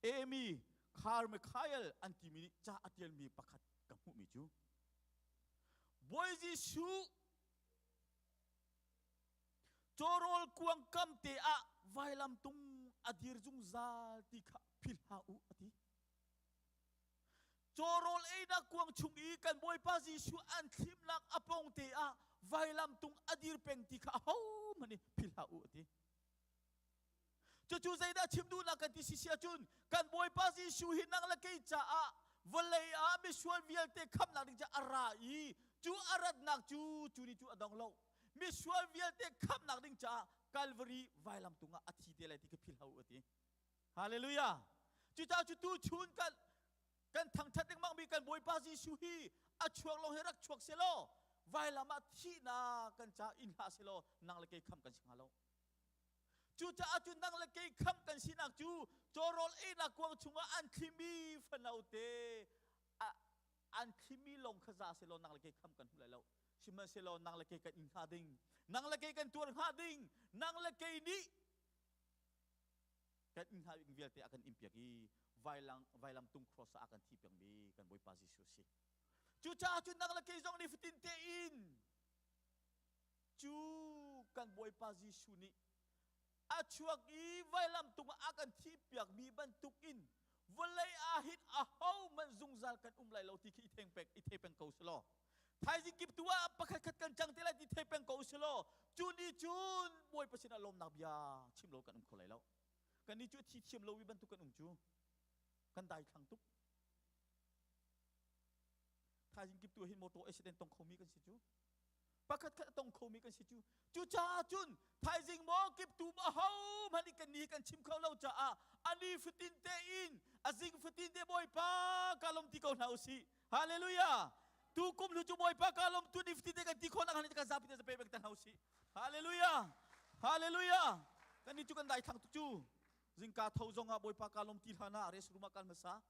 K: Amy Carmichael an timi nih ca a tialmi pakhat ka hmuhmi cu Bawi Jesuh cawrawl kuang kam te ah vailam tung a dir zungzal ti kha philh hlah u a ti. Cawrawl einak kuang chung i kan Bawipa Jesuh an thlimnak a pong te ah vailam tung a dir peng ti kha ahohmanh nih philh hlah u a ti. Cucu zeidah chim duhnak kan ti si ahcun kan Bawipa Jesuh hi nang le kei caah vawlei ah misual vialte khamnak ding caah a ra i cu a ratnak cu cu ni cu a dong lo. Misual vialte khamnak ding caah Calvary vailam tung ah a thi te lai ti ka philh hlah u a ti. Hallelujah. Cucaah cu tu chun kan kan thangthat lengmang mi kan Bawipa Jesuh hi a chuak lawng hi rak chuak selaw vailam ah thihnak kan ca in hlah selaw nang le kei kham kan si hnga lo. Cucaah cu nang le kei kham kan sinak cu cawrawl einak kuang chungah an thlimi fanote an thlimi lawng kha za selaw nang le kei kham kan hmu lai lo. Sihmanhsehlaw nang le kei kan in hnga ding, nang le kei kan tuar hnga ding, nang le kei nih kan inn hnga ding vialte a kan inpiak i vailam, vailam tung cross ah a kan thihpiakmi kan Bawipa Jesuh a si. Cucaah cun nang le kei zong nih fatin tein cu kan Bawipa Jesuh nih a chuak i vailam tung ah a kan thihpiakmi bantuk in vawlei ah hin ahohmanh zungzal kan um lai lo ti khi i theng peng i thei peng ko selaw thaizing kip tu ah pakhat khat kan cang te lai ti thei peng ko selaw cu ni cun Bawipa sinah lawmnak bia chim lo kan um kho lai lo. Kan ni cu a thi thiam lo mi bantuk kan um cu kan dai thlang tuk. Thaizing kip tu hin motor accident tong khomi kan si cu. Pakhat khat a tong khomi kan si cu. Cucaah cun thaizing maw kip tu ma ho hmanh kan ni kan chim kho lo caah ani fatin te in a zing fatin te Bawipa ka lom ti ko hna usih. Hallelujah. Tu kum hlu cu Bawipa ka lom tu ni fatin te kan ti khawh nak han kan zapi te pe bek ta hna usih. Hallelujah. Hallelujah. Kan ni cu kan dai thlang tuk cu. Zingka tho zong ah Bawipa ka lawm ti hlan ah restroom ah kal hmasa.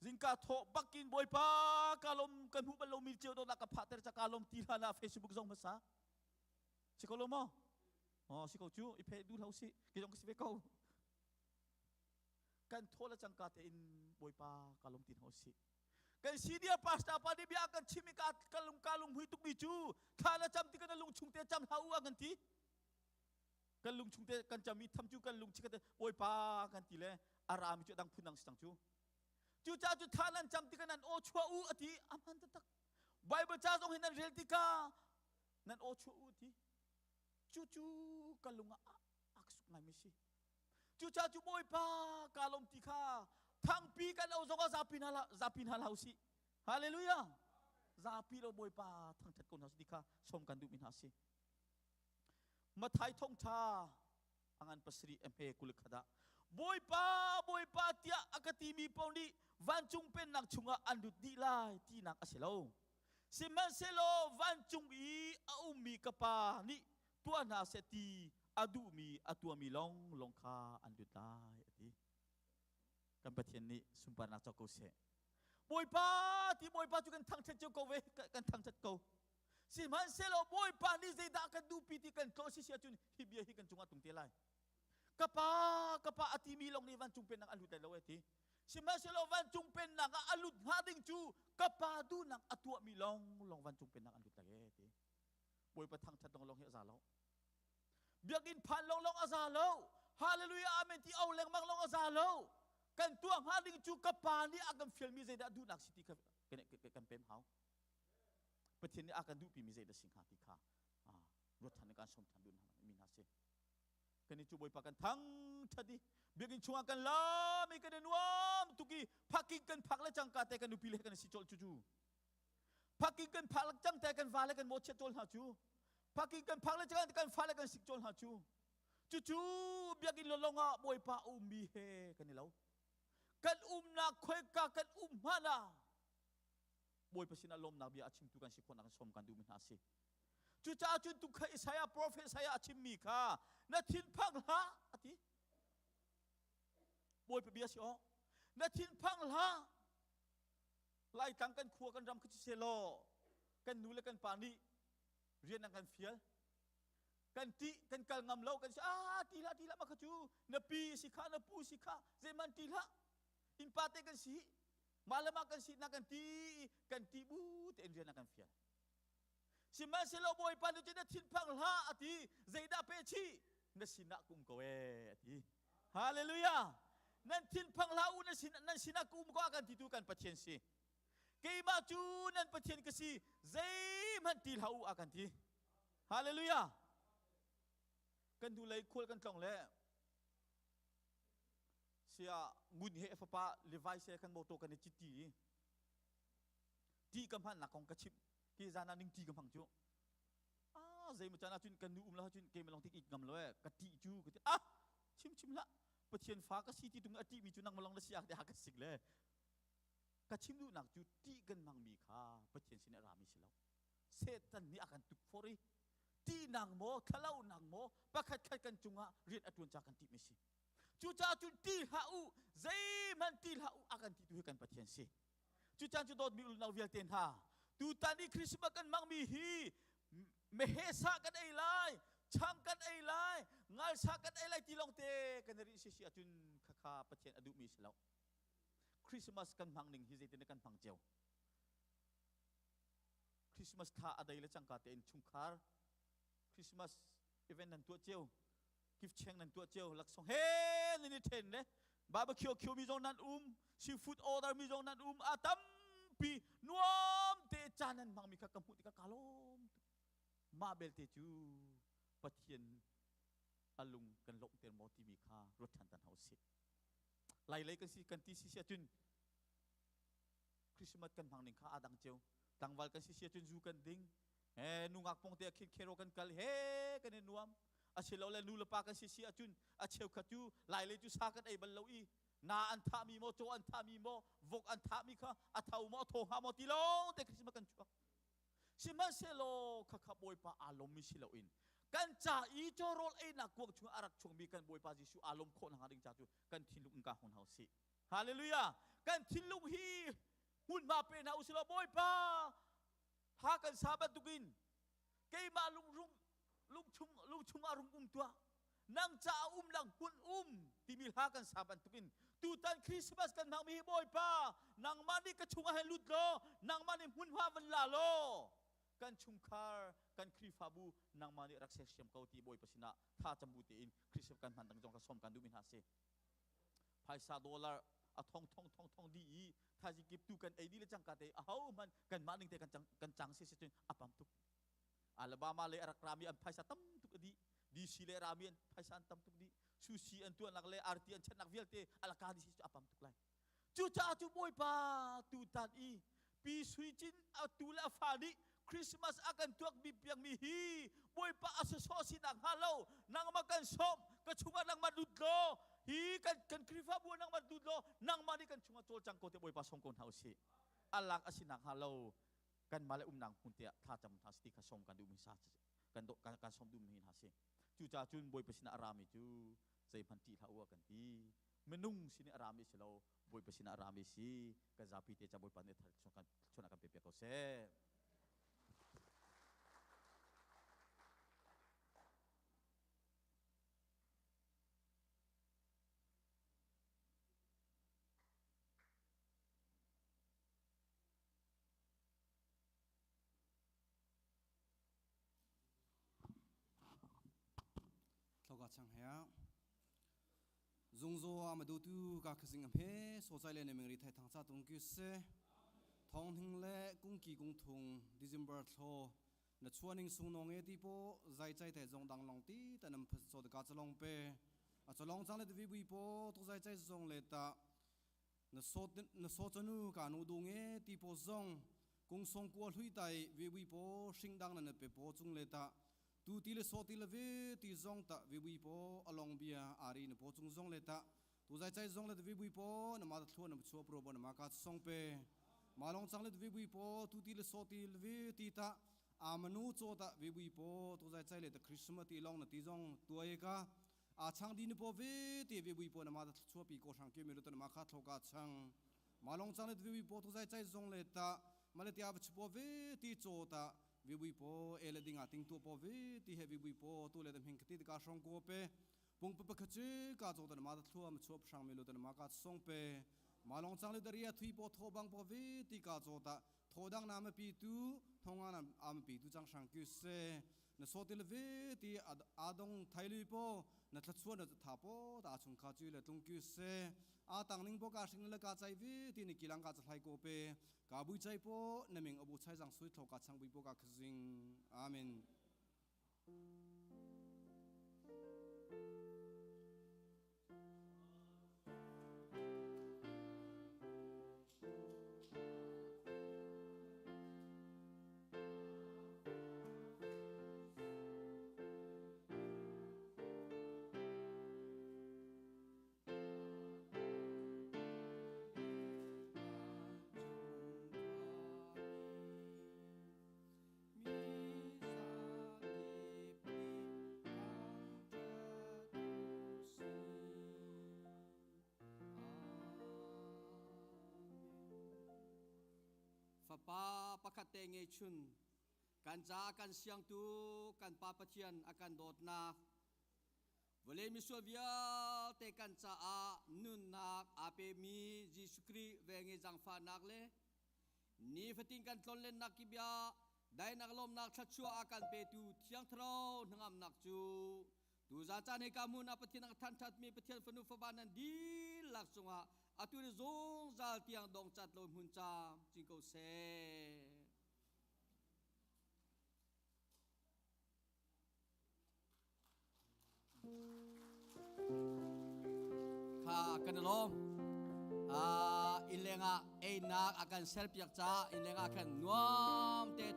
K: Zingka thawh bakin Bawipa ka lawm kan hmuh bal lomi cio dawtnak ka phahter ca ka lawm ti hlan ah Facebook zong hmasa. Si ko lo maw? Oh, si ko cu i phe duh hlah usih. Ki zong ka si ve ko. Kan thawh le cangka tein Bawipa ka lawm ti hna usih. Kan senior pastor pa nih bia kan chim i ka ka lung ka lung hui tukmi cu thla na cam ti kan lung chung te cam hlah u a kan ti. Kan lung chung te kan cam i tham cu kan lung chikhat te Bawipa kan ti le a rami cu dang phun dang si cang cu. Cucaah cu thla nan cam tikah nan aw chuah u a ti a hman taktak. Bible ca zong hi nan rel tikah nan aw chuah u a ti. Cucu ka lung ah a ka suk ngaimi si. Cucaah cu Bawipa ka lawm ti kha thangpi kan au zong ah zapi hna zapi hna hlah usih. Hallelujah. Zapi lo Bawipa thangthat ko hna usih ti kha sawm kan duhmi hna si. Mathai thawngtha a ngan pasarih a hme kul khat ah Bawipa Bawipa tiah a ka timi paoh nih vancung pennak chungah an lut dih lai tinak a si lo. Sihmanhsehlaw vancung i a ummi ka Pa nih tuah hna seh ti a duhmi a tuahmi lawnglawng kha an lut lai a ti. Kan Pathian nih sunparnak co ko seh. Bawipa ti Bawipa cu kan thangṭhat cio ko ve kan thangṭhat ko. Sihmanhsehlaw Bawipa nih zeidah kan duhpi ti kan tlawh si si ahcun hi bia hi kan cungah tung te lai. Ka pa, ka pa a timi lawng nih vancung pennak an lut lai lo e ti. Sihmanhsehlaw vancung pennak ah a lut hnga ding cu ka pa duhnak a tuahmi lawng lawng vancung pennak an lut lai e ti. Bawipa thangṭhat lawng lawng hi a za lo. Biakinn phan lawng lawng a za lo. Hallelujah amen ti au lengmang lawng a za lo. Kan tuah hnga ding cu ka pa nih a kan fialmi zeidah duhnak si ti kha kan pem hau. Pathian nih a kan duhpimi zeidah si hnga ti kha ruat than kan som than duh mi hna si. Kan i cu Bawipa kan thang that i biakinn chungah kan lam i kan i nuam tuk i phaking kan phak le cangka te kan nupi le kan si cawlh cu cu. Phaking kan phak le cang te kan va le kan mawchiat cawl hna cu. Phaking kan phak le cang kan fa le kan sik cawl hna cu. Cucu biakinn lawlong ah Bawipa a ummi he kan i lo. Kan umnak khoika kan um hmanh ah Bawipa sinah lawmnak bia a chimtu kan si khawhnak in sawm kan duhmi hna a si. Cucaah cun tukha Isaiah prophet Isaiah a chimmi kha na thinphang hlah a ti. Bawipa bia si awk. Na thinphang hlah. Laitlang kan khua kan ram kha ci law kan nu le kan pa nih rian an kan fial. Kan ti kan kal ngam lo kan si ah ti hlah ti hlah mah kha cu na pi si kha na pu si kha zeiman ti hlah innpa te kan si mah le mah kan si na kan ti kan ti bu tein rian a kan fial sihmanhsehlaw bawipa nih cun na thinphang hlah a ti zeidah pe chih na sinah ka um ko ee a ti hallelujah nan thinphang hlah u na sin nan sinah ka um ko a kan titu kan pathian si keimah cu nan pathian ka si zeihmanh ti hlah u a kan ti hallelujah kan hnulei khual kan tlong le sia ngun he fapa Levi se kan motor kan i cit ti i ti ka hman nak kong ka chim ki zan ah ning ti ka hmang cu ah zei maw caan ah cun kan nu um lo cun keimah lawng tik it ngam lo e ka ti cu ka ti ah chim chim hlah Pathian fa ka si ti tung a ti mi cu nang malong na si ak te ha ka sik le ka chim duhnak cu ti kan hmang mi kha Pathian sin a ra mi si lo Satan nih a kan tuk for i tihnak maw thlalaunak maw pakhat khat kan cungah rian a tuan ca kan tih mi si Cucaah cun ti hlah u, zeihmanh ti hlah u a kan ti tu hi kan Pathian si. Cucaan cu dawtmi unau vialte hna, tutan i Christmas kan hmangmi hi meheh sa kan ei lai, chang kan ei lai, ngalsa kan ei lai ti lawng te kan i rih si si ahcun khakha Pathian a duhmi si lo. Christmas kan hmang ning hi zeitin kan hmang cio. Christmas thla a dei le cangka tein chungkhar Christmas event nan tuah cio gift cheng nan tuah cio laksawng he nan i then le barbecue khio mi zong nan um seafood order mi zong nan um a tampi nuam te caan nan hmang mi kha ka hmuh tikah ka lawm tuk mah belte cu Pathian a lung kan lawmhter maw timi kha ruat ṭhan tan hau sih lai lei kan si kan ti si si ahcun Christmas kan hmang ning kha aa dang cio tlangval kan si si ahcun zu kan ding he nungak pong te khin khero kan kal he kan i nuam asilole nu le pa kan si si ahcun a cheukhat cu lai lei cu sa kan ei bal lo i na an thahmi maw caw an thahmi maw vok an thahmi kha a tho maw a thaw hnga maw ti lawng te Christmas kan chuak sihmanhsehlaw khakha bawipa aa lawmmi si loin. Kan ca i cawrawl einak kuang chung a rak chungmi kan Bawipa Jesuh aa lawm khawh nakhnga ding ca cu kan thinlung in ka hung hna usih. Hallelujah! Kan thinlung hi hmunhma pe hna usih law Bawipa ha kan sa bantukin keimah lungrung lungchung lungchung ah rung um tuah nang caah um lang hmun um timi hla kan sa bantukin tutan Christmas kan hmangmi hi Bawipa nangmah nih ka chungah hin lut law nangmah nih hmunhma van la law kan chungkhar kan Khrihfabu nangmah nih rak sersiam ko ti Bawipa sinah tha cambu tein Christmas kan hman dang zong ka som kan duhmi hna si. Phaisa dollar a thong thong thong thong di i thaizing kip tu kan ei dih le cangka te aho hmanh kanmah ning te kan cang kan cang si si cun a pam tuk. Alabama le a rak rami an phaisa tam tuk a dih. DC le rami an phaisa an tam tuk dih. Sushi an tuahnak le arti an chennak vialte alaka di si cu a pam tuk lai. Cucaah cu Bawipa tutan i Pi Sui Cin a tu le a fa nih Christmas a kan tuak mi piangmi hi Bawipa a sawsawh sinak hnga lo nangmah kan sawm ka chungah nangmah lut law hi kan kan Khrihfabu ah nangmah lut law nangmah nih kan chungah cawlcang ko te Bawipa sawm ko hna usih. A lak a sinak hnga lo kanmah le umnak hmun te ah thlacam hna si ti kha sawm kan duhmi sa kan kan kan sawm duhmi hna si. Cucaah cun Bawipa sinah a rami cu zeihmanh ṭih hlah u a kan ti. Minung sin i a rami si lo Bawipa sinah a rami si kan zapi te ca Bawipa nih thar chun a kan pe piak ko seh.
M: Thoka chang hea zungzo a madu tu ka khasing am he so chai le ne mingri thai thang cha tung kyu se thong hing le kung ki kung thung December thlo na chuaning sung nong e ti po zai chai te zong dang long ti tanam phas cho ka chalong pe a chalong chang le vi bui po tu zai chai zong le ta Na so na so chanu ka nu dung e ti po zong kung song kua hlui tai ve bui po hring dang na na pe po chung le ta tu ti le so ti le ve ti zong ta ve bui po along bia ari na po chung zong le ta tu zai chai zong le ve bui po na ma thlo na chua pro bo na ma ka song pe ma long chang le ve bui po tu ti le so ti le ve ti ta amanu cho ta ve bui po tu zai chai le ta Christmas ti long na ti zong tuai ka a chang di ni po ve te ve bui po na ma ta chua pi ko sang ke me lo ma kha thoka chang ma long chang le ve bui po tu zai chai zong le ta ma le tia chu po ve ti cho ta ve bui po e le dinga ting tu po ve ti he ve bui po tu le ta hing khati ka song ko pe pung pe pa khache ka cho ta ma ta thlua ma chuap sang me lo ta ma ka song pe ma long chang le daria thui po tho bang po ve ti ka cho ta tho dang na ma pi tu thonga na am pi tu chang sang kyu se na sotil ve ti adong thailui po na thlachuan na tha po ta chung kha chu le tlung kyu se a tang ning po ka hring le ka chai ve ti ni kilang ka chlai ko pe ka bui chai po na ming abu chai jang sui tho ka chang bui po ka khzing amen.
N: Fapa pakhat te ngei chun kan ca kan siangtu kan Pa Pathian a kan dawtnak vawlei misual vialte kan caah nunnak aa pemi Jesuh Khrih venge zaangfahnak le nifatin kan tlonlennak ki bia dainak lawmnak thluachuah a kan petu Thiang Thlarau hnangamnak cu tuzan caan hi ka hmun ah Pathian a thanṭhatmi Pathian fanu fapa nan dihlak cungah atu ni zungzal tiang dong cat lo hmun cam cin ko seh. Kha kan i lawm. Inn lengah einak a kan serpiak caah inn lengah khan nuam te